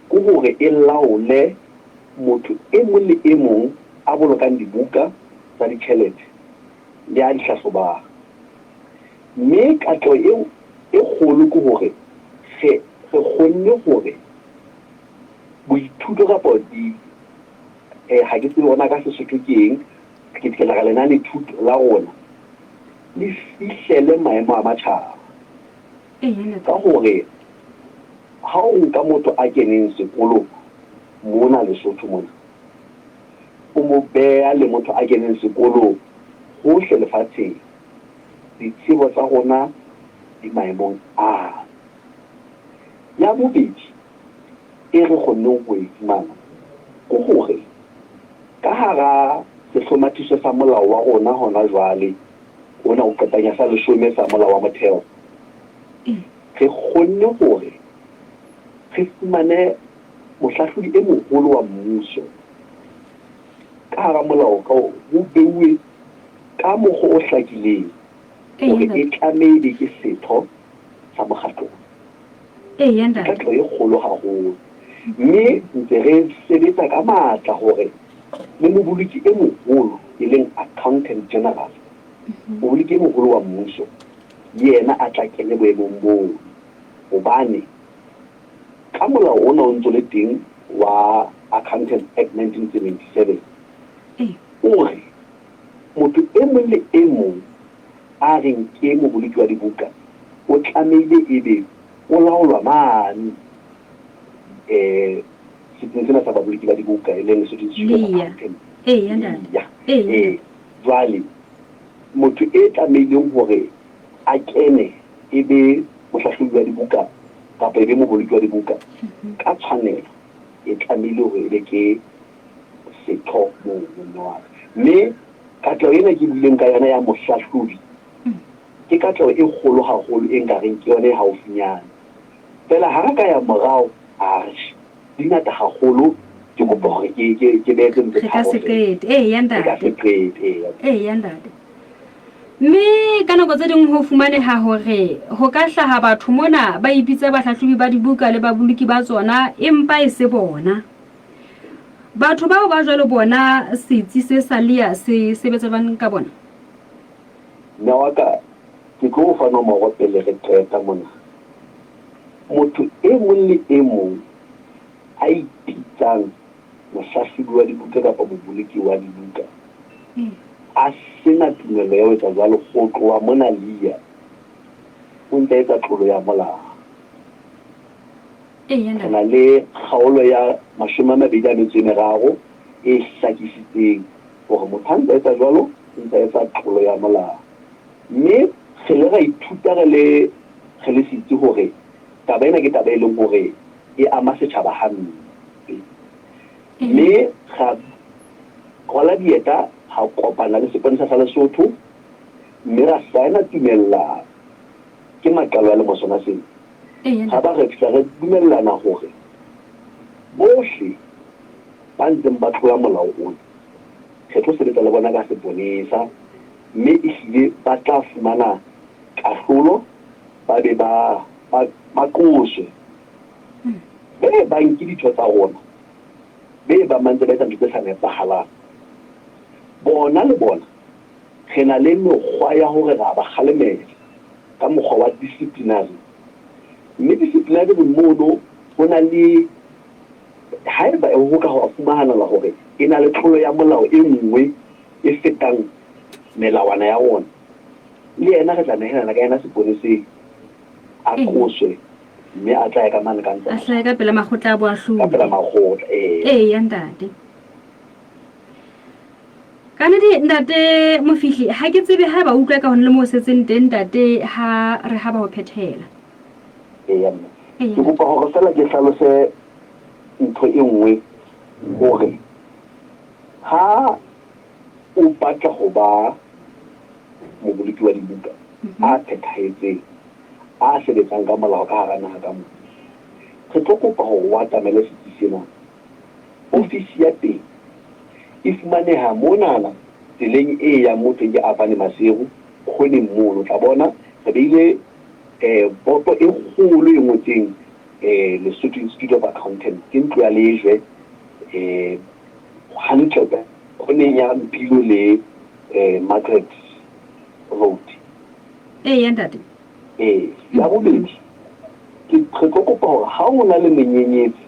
ke hore e laole motho e mong le e mong a bolokang dibuka tsa ditjhelete le a di hlahlobang. Mme katleho eo e kgolo ke hore re re kgonne hore boithuto kapa di eh, ha ke tsebe hore na ka Sesotho ke eng, ke tla re lenanethuto la rona le fihlele maemo a matjhaba. Ka hore ha o nka motho a keneng sekolo mona Lesotho mona, o mo beha le motho a keneng sekolo hohle lefatsheng, ditsebo tsa rona di maemong a. Ya bobedi e re kgonneng ho e fumana ke hore ka hara sehlomathiso sa molao wa rona hona jwale, ona o qetang ya sa leshome sa molao wa motheo, re kgonne hore re fumane mohlahlobi e moholo wa mmuso ka hara molao ka ho beuwe ka mokgwa o hlakileng hore e tlamehile ke setho sa mokgatlo. Ke katleho e kgolo haholo mme ntse re sebetsa ka matla hore le moboloki e moholo e leng Accountant General, moboloki e moholo wa mmuso le yena a tla kene boemong boo hobane ka molao ona o ntso le teng wa Accountant Act 1977 o re motho e mong le e mong a reng ke moboloki wa dibuka o tlamehile ebe o laolwa mane um setsing sena sa baboloki ba dibuka e leng Lesotho Institute of Accountants. Eya. Ee. Jwale motho e tlamehileng hore a kene e be mohlahlobi wa dibuka kapa e be moboloki wa dibuka ka tshwanelo e tlamehile hore e be ke setho moo mme wa ka. Mme katleho ena ke buileng ka yona ya mohlahlobi ke katleho e kgolo haholo e nka reng ke yona e haufinyane. Feela ha re ka ya morao, atjhe, di ngata haholo, ke kopa hore ke ke ke behe tse Re ka tharo se feela. qete. Eya Re ka se ntate. qete, eya. Eya ntate. Mme ka nako tse ding ho fumaneha hore ho ka hlaha batho mona ba ipitsa bahlahlobi ba dibuka le baboloki ba tsona empa e se bona. Batho bao ba jwalo bona setsi se sa LEA se sebetsa jwang ka bona? Mme wa ka, ke tlo o fa nomoro pele re qeta mona. Motho e mong le e mong a ipitsang mohlahlobi wa dibuka kapa moboloki wa dibuka a sena tumello ya ho etsa jwalo ho tloha mona LEA, o ntse a etsa tlolo ya molao. Re na le kgaolo ya 23 e hlakisitseng hore motho ha ntse a etsa jwalo, o ntse a etsa tlolo ya molao. Mme re ile ra ithuta re le re le setsi hore taba ena ke taba e leng hore e ama setjhaba hampe. Mme ra rwala dieta ra kopana le seponesa sa Lesotho mme ra saena tumellano. Ke maqalo a lemo sona sena. Ra ba re fihla re dumellana hore bohle ba ntseng ba tlola molao ona, re tlo sebetsa le bona ka seponesa mme ehlile ba tla fumana kahlolo ba be ba ba ba qoswe. Be bang ke ditho tsa rona, be bang ba ntse ba etsa ntho tse sa nepahalang. Bona le bona re na le mekgwa ya hore ra ba kgalemela ka mokgwa wa disciplinary. Mme disciplinary mono ho na le haeba ho ka hwa fumahanala hore e na le tlolo ya molao e nngwe e fetang melawana ya rona, le yena re tla nehelana ka yena seponeseng, a qoswe mme a tla ya ka mane ka ntlo. A hlahe ka pela makgotla a boahlodi. Ka pela makgotla, ee. Eya, ntate. Ka nnete ntate Mofihli, ha ke tsebe haeba o utlwa ka hona le moo o setseng teng ntate ha re haba ho phethela. Eya mme. Ke kopa hore feela ke hlalose ntho e nngwe hore ha. o batla ho ba moboloki wa dibuka a phethahetseng, a sebetsang ka molao ka hara naha ka mona, re tlo kopa hore o atamele setsi sena. Ofisi ya teng e fumaneha monana tseleng e yang mo thweng ke Avane Maseru, khoneng mono. O tla bona re beile boto e kgolo e ngotseng Lesotho Institute of Accountants. Ke ntlo ya lejwe hantle khoneng ya Mpilo le Margaret Road. Eya, ntate. Ee. Ya bobedi, ke re tlo kopa hore ha ho na le menyenyetsi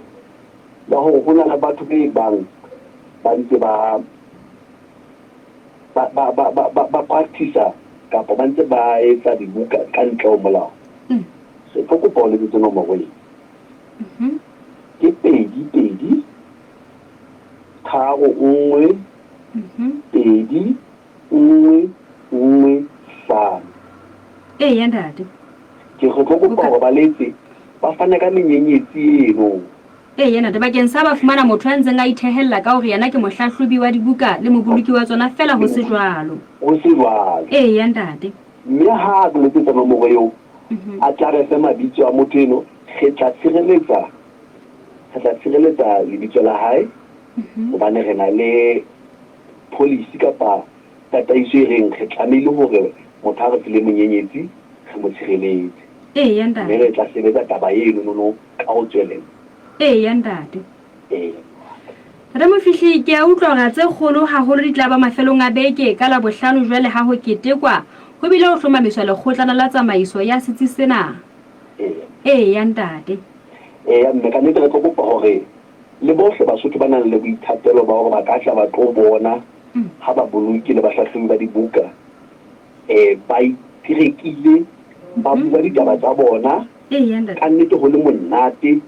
ya hore ho na le batho be bang ba ntse ba ba ba ba ba ba practice kapa ba ntse ba etsa dibuka ka ntle ho molao. Re tlo kopa o letsetse nomoro ena. Ke 2 2 3 1 2 1 1 5. Eya, ntate. Ke re tlo kopa hore ba letse ba fane ka menyenyetsi eno. Eya, ntate, bakeng sa ba fumana motho a ntseng a ithehella ka hore yena ke mohlahlobi wa dibuka le moboloki wa tsona, feela ho se jwalo. Ho se jwalo. Eya, ntate. Mme ha a letsetsa nomoro eo, a tla re fe mabitso a motho eno, re tla tshireletsa, re tla tshireletsa lebitso la hae, hobane re na le policy kapa tataiso e reng re tlamehile hore motho a re file monyenyetsi re mo tshireletse. Eya, ntate. Mme re tla sebetsa taba eno nono ka ho tswelella. Eya, ntate. Eya. Ntate Mofihli, ke a utlwa hore tse kgolo haholo di tla ba mafelong a beke ka Labohlano jwale ha ho ketekwa ho bile ho hlomamiswa lekgotlana la tsamaiso ya setsi sena. Eya. Eya, ntate. Eya, mme ka nnete re tlo kopa hore le bohle Basotho ba nang le boithatelo ba hore ba ka tla ba tlo bona ha baboloki le bahlahlobi ba dibuka ba iterekile, ba bua ditaba tsa bona, ka nnete ho le monate,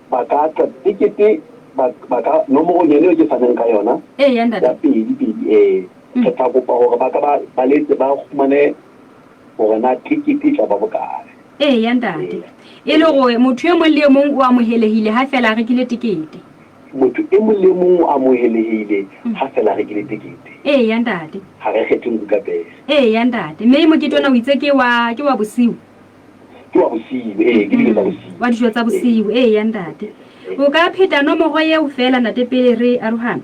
ba ka tla tekete ba ka nomorong yone eo ke faneng ka yona ya 2 2, re tla kopa hore ba ka ba letse ba fumane hore na tekete e tla ba bokae. Eya, ntate. E le gore motho e mong le e mong o amohelehile ha feela a rekile tekete. Motho e mong le e mong o amohelehile ha feela a rekile tekete. Eya, ntate. Ha re kgethe nku ka pere. Eya, ntate. Mme mokete ona o itse ke wa, ke wa bosiu? Ke wa bosiu, ee, ke dijo tsa bosiu. Wa dijo tsa bosiu, eya, ntate. O ka pheta nomoro eo feela, ntate, pele re arohana?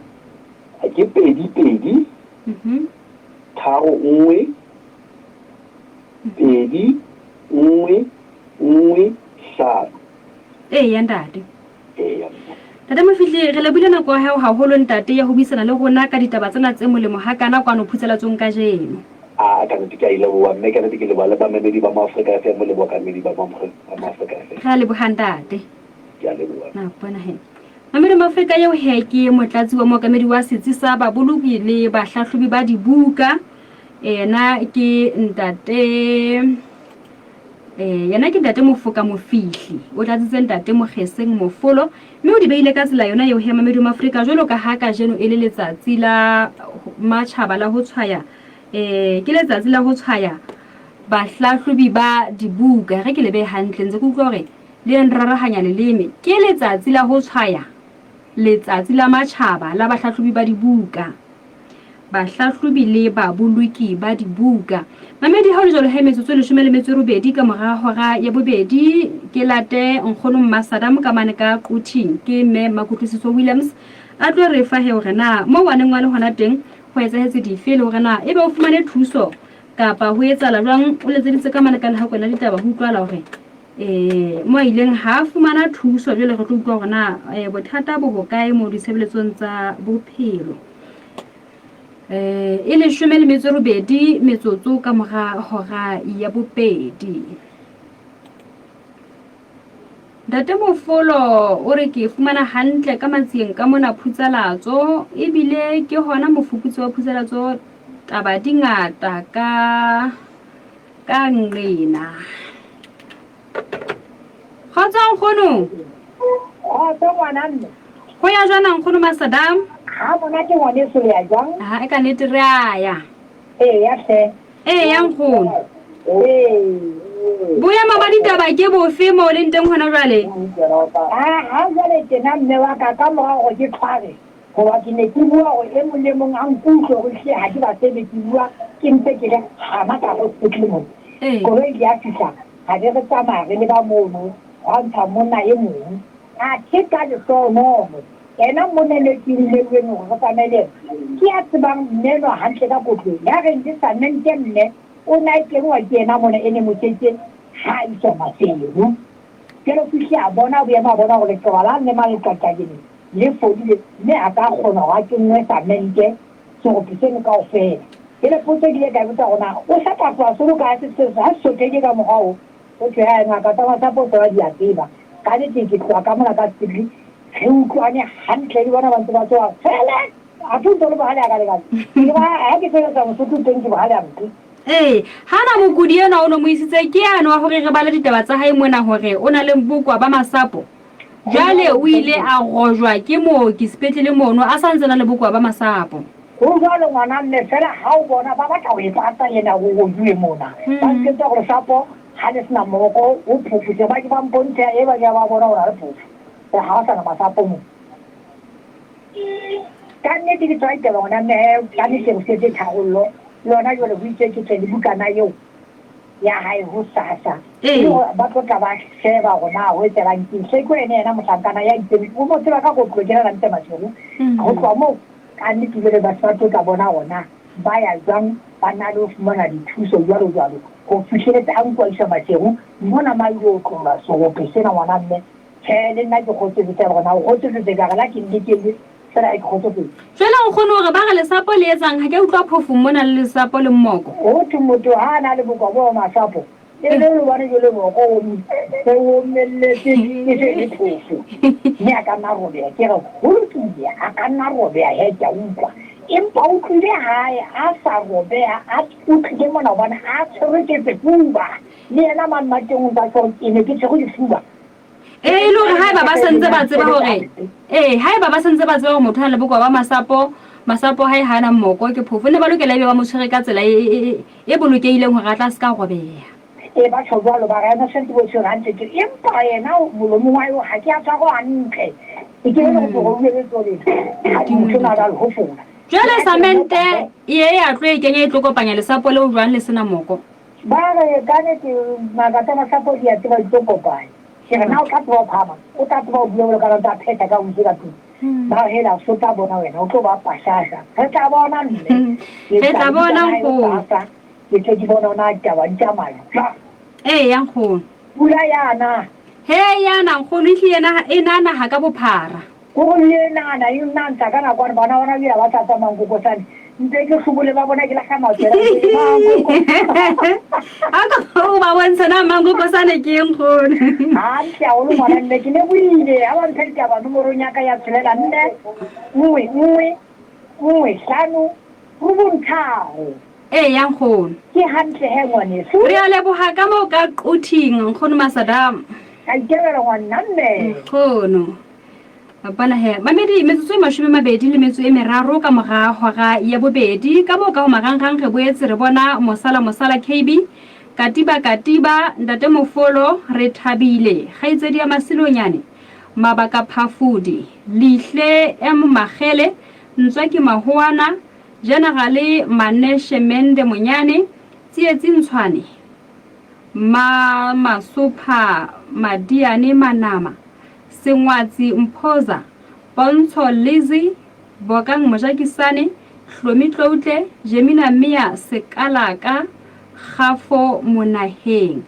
Ke 2 2 3 1 2 1 1 5. Eya, ntate. Eya, mme. Ntate Mofihli, re lebohile nako ya hao haholo, ntate, ya ho buisana le rona ka ditaba tsena tse molemo hakana kwano Phutseletsong kajeno. A, ka nnete ke a e leboha, mme ka nnete ke leboha le bamamedi ba Moafrika FM le baokamedi ba Moafrika FM. Re a leboha, ntate. Ke a leboha. Na bona he. Mamedi Moafrika eo he ke motlatsi wa mookamedi wa setsi sa baboloki le bahlahlobi ba dibuka. Yena ke ntate yena ke ntate Mofoka Mofihli. O tlatsitse ntate Mokgeseng Mofolo mme o di beile ka tsela yona eo he Mamedi Moafrika, jwalo ka ha kajeno e le letsatsi la matjhaba la ho tshwaya, ke letsatsi la ho tshwaya bahlahlobi ba dibuka. Re ke le behe hantle, ntse ke utlwa hore le nrarahanya leleme. Ke letsatsi la ho tshwaya letsatsi la matjhaba la bahlahlobi ba dibuka. Bahlahlobi le baboloki ba dibuka. Mamedi, ha ho le jwalo he, metsotso e 18 ka mora hora ya bobedi, ke late nkgono Mmasadam ka mane ka Quthing, ke mme Makutlwisiso Williams a tlo re fa he hore na moo a neng a le hona teng ho etsahetse dife, le hore na ebe o fumane thuso kapa ho etsahala jwang. O letseditse ka mane ka lehakwe la ditaba, ho utlwahala hore mo a ileng ha a fumana thuso. Jwale re tlo utlwa hore na bothata bo hokae mo ditshebeletsong tsa bophelo. E 18 metsotso ka mora hora ya bobedi. Ntate Mofolo o re ke fumana hantle ka matsieng ka mona Phutsalatso, ebile ke hona mofuputsi wa Phutsalatso taba di ngata ka ka nqena. Kgotso nkgono. Kgotso ngwana mme. Ho ya jwana nkgono Masadam? Ha monate ngwaneso, le ya jwang? Ha e ka nnete re a ya. Eya hle. Eya nkgono. Ee. Boemo ba ditaba ke bofe moo leng teng hona jwale? Ha jwale tjena mme wa ka, ka mora hore ke tshware. Hoba ke ne ke bua hore e mong le e mong a nkutlwe hore ehlile ha ke ba tsebe, ke bua ke ntse ke le hana ka hare sepetlele mona. Koloi e ile ya fihla, ra be re tsamaya re leba mono, hwa ntsha monna e mong. Athe ka lehlohonolo, yena monna enwa e ke nleuweng hore re tsamaye le yena, ke ya tsebang mme enwa hantle ka kotlong. Ya reng le samente mme o ne a kenngwa ke yena mona e ne mo setse ha a iswa Maseru. Jwale o fihlile a bona boemo, a bona hore leqeba la mme Maleqaqakeng le fodile mme a ka kgona hore a kenngwe samente serope seno kaofela. Jwale potso ke ile ka e botsa hore na o sa tla tloha solo ka ha se ha se sothehile ka mokgwa oo. Ho thwe hae ngaka tsa masapo tsona di a tseba. Ka nnete ke tloha ka mona ka sepetlele re utlwane hantle le bona ba ntse ba tsoha kgele! Athe o ntso le bohale hakalekale. Ke ba ha ke sebetsa Mosotho teng ke bohale hampe. Ee, hana mokudi enwa o no mo isitse ke yane wa hore re bale ditaba tsa hae mona hore o na le bokowa ba masapo. Jwale o ile a rojwa ke mooki sepetlele mono a sa ntse na le bokowa ba masapo. Ho jwalo ngwana mme fela ha o bona ba batla ho e pata ena ho rojuwe mona. Ba ntjwetsa hore lesapo ha le sena moko o phofo tje ba ke ba mpontshe e ba ke ba bona hore ha le phofo. Ha o sana masapo mo. Ka nnete ke tswa itaba ngwana mme he ka nnete re setse tharollo le yona jwale ho itswe ke tle le bukana eo ya hae ho sasa e le hore ba tlo tla ba sheba hore na ho etsahalang keng. Hleko ene yena mohlankana ya itseng o mo tseba ka kotlo ke na ntse Maseru ho tloha moo ka nnete jwale ba se ba tlo tla bona hore na ba ya jwang ba na le ho fumana dithuso jwalo jwalo ho fihleletse a nkuwa iswa Maseru mona ma ilo otlollwa serope sena ngwana mme Tjhe, le nna ke kgotsofetse hore na o kgotsofetse ka re la ke nlekele fela ke kgotsofetse. Jwale nkgono o re ba re lesapo le etsang ha ke a utlwa phofo mona le lesapo le mmoko. Ho thwe motho ha a na le bokowa bo masapo e le hobane jwale moko o o omelletse e se le phofo mme a ka nna robeha. Ke re ho lokile a ka nna robeha he ke a utlwa. Empa o tlile hae a sa robeha a o tlile mona hobane a tshwerwe ke sefuba. Le yena mane mateng o ntsa tjho ke ne ke tshwerwe ke sefuba. Ee, e le hore haeba ba santse ba tseba hore ee haeba ba santse ba tseba hore motho a na le bokowa ba masapo masapo hae ha na mmoko ke phofo ne ba lokela ebe ba mo tshwere ka tsela e, e, e, e bolokehileng hore a tla se ka robeha. Ee, ba tjho jwalo ba re ena sentse bo tshwere hantle tje empa yena molomong wa eo ha ke a tshwarwa hantle e ke le go tlogo le tsole ha di motho na ba le hofola. Jwale samente e ya tlo e kenya e tlo kopanya lesapo leo jwang le sena moko? Ba re, Ka nete, ngaka tsa masapo di a tseba di tlo kopanya. Ke re, Na o tla tseba ho phahama? O tla tseba ho bua jwalo ka ha ba ntse a phetha ka ho itse ka tlung? Ba re, Hela, o tla bona wena, o tlo ba pashasha. Re tla bona, mme. Ke Re tla tla le bona, bukana eo nkgono. sasa, ke tle ke bone hore na ditaba di tsamaya jwang. Eya, nkgono. Pula ya na. He, ya na, nkgono, ehlile na, e na naha ka bophara. Kore le nahana e nna ntsa ka nakwane bana bona bjela ba tla tsamaya nkokosane ntse ke hlobole ba bona ke lahla matswela ke re Ako o ba bontshe na mankokosane ke eng nkgono. Hantle haholo ngwana mme ke lebohile ha ba mphe ditaba nomorong ya ka ya tshelela nne nngwe nngwe nngwe hlano robong tharo. Eya nkgono. Ke hantle he ngwaneso. Re a leboha ka moo ka Quthing nkgono Masadam. Ka itebela ngwanna mme. Nkgono. Bona he, mamedi, metsotso e 23 ka mora hora ya bobedi. Ka moo ka ho marangrang re boetse re bona Mosala Mosala KB, Katiba Katiba, Ntate Mofolo, Re Thabile, Kgaitsedi ya Masilonyane, Mabaka Phafudi, Lihle M Makgele, Ntswaki Mahoana, Generale Maneshe Mende Monyane, Tsietsi Ntshwane, Ma Masopha Madiane Manama, Sengwatsi Mphoza, Pontsho Lizzy, Bokang Mojakisane, Hlomi Tloutle, Jemina Mia Sekalaka, Kgafo Monaheng.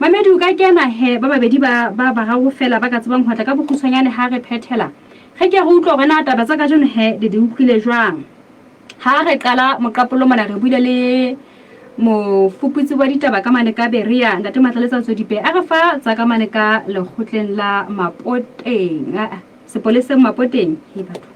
Mamedi o ka kena he ba babedi ba ba bararo fela ba ka tsebang ho tla ka bokgutshwanyane ha re phethela. Re ke re utlwe hore na taba tsa kajeno he le di utlwile jwang. Ha re qala moqapollo mona re buile le mofuputsi wa ditaba ka mane ka Berea, Ntate Matlaletsa Tswedipe, a re fa tsa ka mane ka lekgotleng la Mapoteng, sepoleseng Mapoteng. He batho.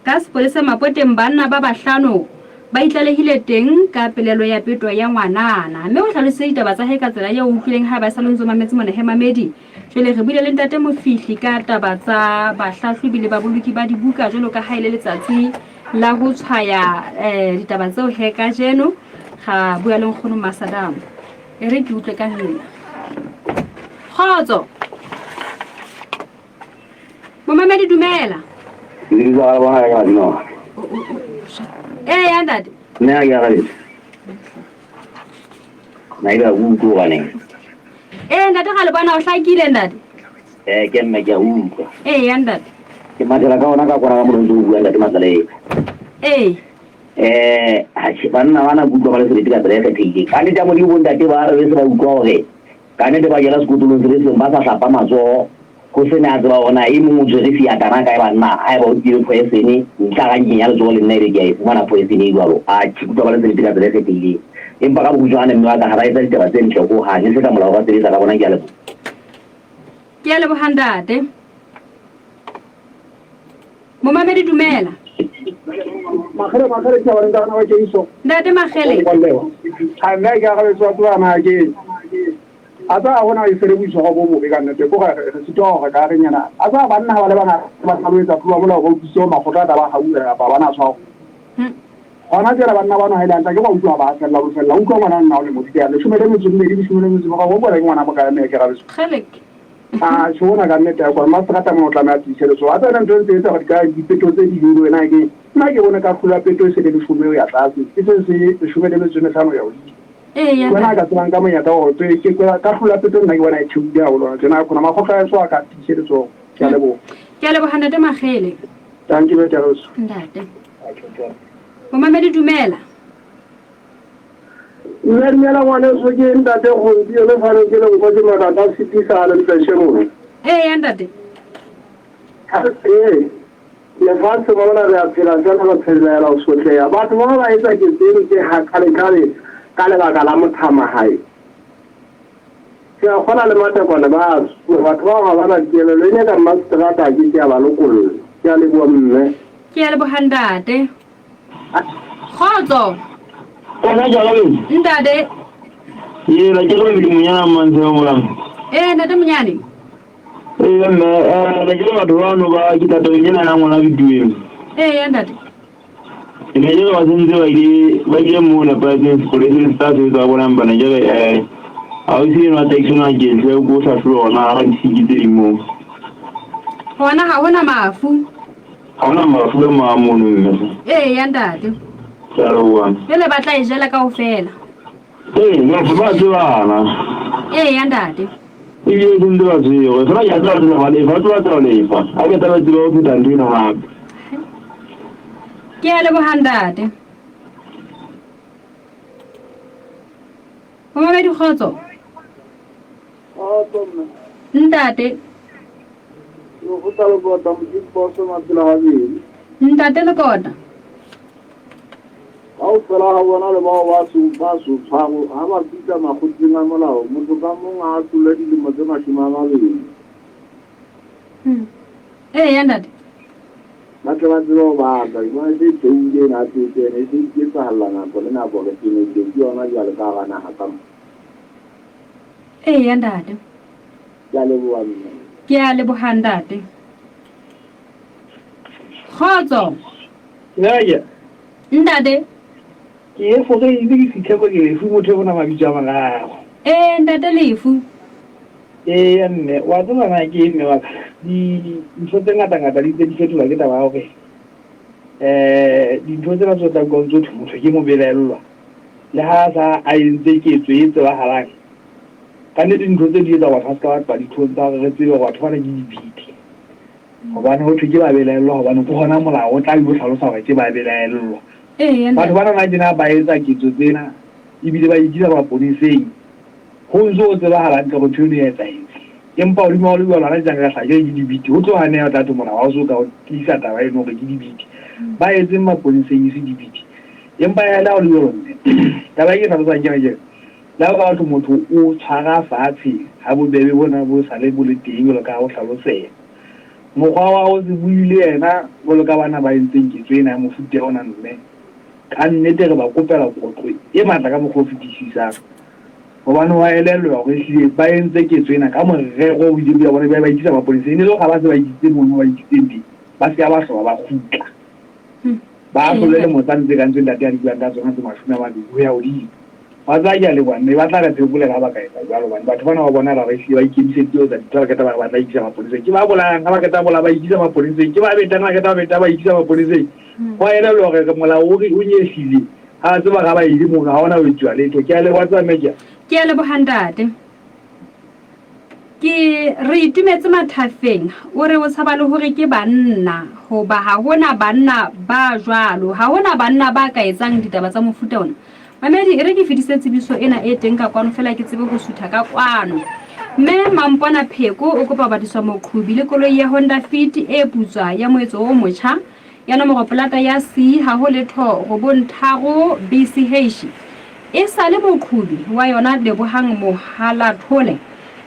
Ka sepoleseng Mapoteng banna ba bahlano ba itlalehile teng ka pelelo ya peto ya ngwanana. Mme o hlalositse ditaba tsa hae ka tsela eo o utlwileng ha ba sa lo ntso mametse mona he mamedi. Jwale re buile le Ntate Mofihli ka taba tsa bahlahlobi le baboloki ba dibuka jwalo ka ha e le letsatsi la ho tshwaya eh, ditaba tseo he kajeno. Ra bua le nkgono Masadam. E re ke utlwe ka nna. Kgotso. Momamedi dumela. Lebitso la bona ka badimo. Ee ya ntate. Mme a ke arabetse. Na ebe a utlwe hobaneng? Ee ntate ga le bona o hlakile ntate. Ee ke mme ke a utlwa. Ee ya ntate. Ke mathela ka ona ka kwana ka mona ntse o bua ntate Matsaleka. Ee. Eh, atjhe banna bana ke utlwa ba le sebete ka tsela e kgethehileng. Ka nnete ya Modimo bontate ba re be se ba utlwa hore ka nnete ba jela sekotolong se le seng ba sa hlapa matsoho ho se ne a tseba hore na e mong o tshwere seatana kae banna haeba o tsile poison ntlha ga nkenya letsoho le nna ebe ke a e fumana poison e jwalo. Atjhe ke utlwa ba le sebete ka tsela e kgethehileng. Empa ka bokgutshwane mme wa ka ha ba etsa ditaba tse ntle hohang e se ka molao ba sebetsa ka bona ke a leboha. Ke a leboha ntate. Momamedi dumela. Makgele makgele ke ba nka wa keiso. Ntate Makgele. Ha nna ke arabetse wa tseba na ke a tsa hona e fere boitshwaro bo bobe ka nnete ko re sitwa hore ka re nyana a tsa banna ha ba le bana ba tlhaloetsa tlolo molao ba utlwisitse makgotla a taba hauela kapa ba na tshwaro hona jwale banna bano ha ile hantle ke ba utlwa ba fella bo fella utlwa ngwana nna o le modite ya leshome le metso mmedi leshome le metso meraro o bona ke ngwana mokae mme ke rabeso a tjho ona ka nnete ya kore mastrata mona o tlameha tiise letsoho a tsena ntho e ntse etsa gore ka dipeto tse ding le wena ke nna ke bone ka hlula peto e se le leshome ho ya tlase ke se se leshome le metso e mehlano ya hodimo wena a ka tsebang ka monyetla wa gore ke ka hlula peto nna ke bona e theohile haholo tjena khona makgotla a eso a ka tiise letsoho. Ke a leboha. Ke a leboha ntate Makgele. Dankie Beteroso. Ntate. Momamedi dumela. Mme dumela ngwaneso ke ntate gompieno fano ke le nko ke makata a sitisa le ntleshe mona. Ee ya ntate. Ee lefatshe mona re a phela fela re phelela ho sotleha. Batho ba ba etsa ketso eno tse hakale-kale ka lebaka la mothamagae. Ke a kgola le matekwane ba a tsuwa. Batho bao ga ba na kelelo. E ne ka mmaseterata a ke ke a ba lokolla. Ke a leboha mme. Ke a leboha ntate. Kgotso. Kgotsa jalo be. Ntate. Ee, la ke re bile monyana mmantshe wa molang. Ee, ntate monyane. Ee, mme, eh, la ke re batho bano ba ke tla tabeng ena ya ngwana bitueng. Ee, ntate. Ke ne ke re ba sentse ba ile ba ile moo nepahetseng sepoleseng se tla sebetsa ka bona empa ne ke re eh ausi enwa taxi ona ke hle ko hlahlobe hore na ga disiki tse ding moo. Gona ga hona mafu. Ga hona mafu le ma mono mme. Ee ya ntate. Ke a leboha. Jwale ba tla e jela kaofela. Ee, batho ba tsebana. Ee ya ntate. Ebile e sentse ba tshwerwe. Fela ke a tseba tsela ba lefa, ba tseba lefa. Ha ke tla ba tseba ho pheta ntho ena hape. Ke a leboha ntate. Momamedi kgotso. Kgotso mme. Ntate. Lekgotla Lekota Modimo Boso Mapela Gabedi. Ntate Lekota. Kaofela ha bona le bao ba so ba so tshwarwe ha ba fihla makgotleng a molao, motho ka mong a ahlolwe dilemo tse 20. Ee ya ntate. Ba tle ba tsebe ho batla. Ke bona e se e theohile ena peto ena, e se e iketsahalla nako le nako re tenehile ke yona jwale ka hara naha ka mona. Ee ya ntate. Ke a leboha mme. Ke a leboha ntate. Kgotso. Naya. Ntate. Ke e fore ile ke fitlhe ko ke lefu motho e bona mabitso a mararo. Ee ntate lefu. Ee mme wa tseba na ke mme wa ka dintho tse ngata ngata di tse di fetolwa ke taba ya hore eh dintho tsena tse tla utlwa ntse motho ke mobelaellwa le ha sa a entse ketso e tsebahalang ka nnete dintho tse di etsa batho ba se ka ba tloha ditlhong tsa hore re tsebe hore batho bana ke dibiti Hobane ho thwe ke babelaellwa hobane ke hona molao o tla ilo hlalosa hore ke babelaellwa. Batho bana na tjena ba etsa ketso tsena ebile ba ikisa maponeseng ho ntso ho tsebahala hantle hore ntho eno e etsahetse. Empa hodima ho le jwalo hana tjena ka hlaha ke dibiti ho tloha neng o tla thwe molao ha o so ka o tiisa taba eno hore ke dibiti. Ba etseng maponeseng e se dibiti. Empa ya le ha ho le jwalo mme taba e ke e hlalosang ke ena ke re le ha o ka thwe motho o tshwara fatshe ha bobebe bona bo sale bo le teng jwalo ka ha ho hlaloseha. Mokgwa wa ho se bue le yena jwalo ka bana ba entseng ketso ena ya mofuta ona mme ka nnete re ba kopela kotlo e matla ka mokgwa o fetisisang. Hobane wa elellwa hore ehlile ba entse ketso ena ka morero o ileng ya bona ba ikisa maponeseng. E ne le hore ha ba se ba ikisitse mono ba ikisitseng teng, ba se ka ba hlola ba kgutla. Ba ahlolwe lemo tsane tse kang tse ntate a di buang ka tsona tse 20 ho ya hodimo. Wa tseba ke a leboha mme ba tla re phekolela ha ba ka etsa jwalo hobane batho bana ba bonahala ba ehlile ba ikemiseditse ho etsa dintho ha ba qeta ba re ba tla ikisa mapoleseng. Ke ba bolayang ha ba qeta bolaya ba ikisa mapoleseng, ke ba betang ha ba qeta ba beta ba ikisa mapoleseng. Ho a elellwa hore re molao o re o nyehlile. Ha tseba ha ba ile mono ha hona ho etsuwa letho. Ke a leboha tseba mme ke a. Ke a leboha ntate. Ke re itumetse mathafeng o re o tshaba le hore ke banna hoba ha hona banna ba jwalo ha hona banna ba ka etsang ditaba tsa mofuta ona. Mamedi e re ke fetise tsebiso ena e teng ka kwano fela ke tsebe ho sutha ka kwano. Mme Mampona Pheko o kopa ho batiswa moqhobi le koloi ya Honda Fit e putswa ya moetso o motjha ya nomoro polata ya C ha ho letho 93 BCH. E sa le moqhobi wa yona Lebohang Mohalathole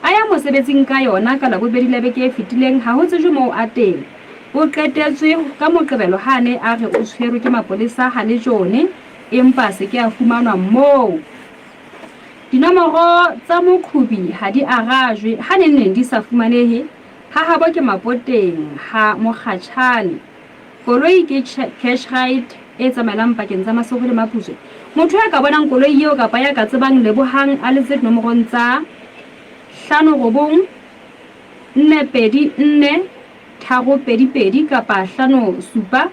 a ya mosebetsing ka yona ka Labobedi la beke e fetileng, ha ho tsejwe moo a teng. O qetetswe ka Moqebelo ha a ne a re o tshwerwe ke mapolesa ha Lejone empa a se ke a fumanwa moo. Dinomoro tsa moqhobi ha di arajwe ha neng neng di sa fumanehe ha habo ke Mapoteng ha Mokgatjhane. Koloi ke cash ride e tsamaelang pakeng tsa Maseru le Maputswe. Motho ya ka bonang koloi eo kapa ya ka tsebang Lebohang a letse dinomorong tsa 5 9 4 2 4 3 2 2 kapa 5 7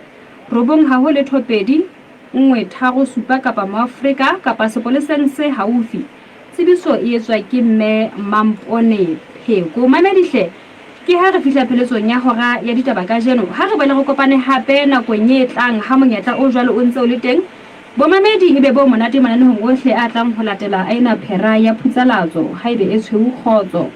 9 ha ho letho 2 1 3 7 kapa Moafrika kapa sepoleseng se haufi. Tsebiso e etswa ke Mme Mampone Pheko. Mamedi hle, ke ha re fihla pheletsong ya hora ya ditaba kajeno. Ha re boele re kopane hape nakong e tlang ha monyetla o jwalo o ntse o le teng. Bomamedi e be bo monate mananehong ohle a tlang ho latela a ena phera ya phutsalatso haebe e tshweu kgotso.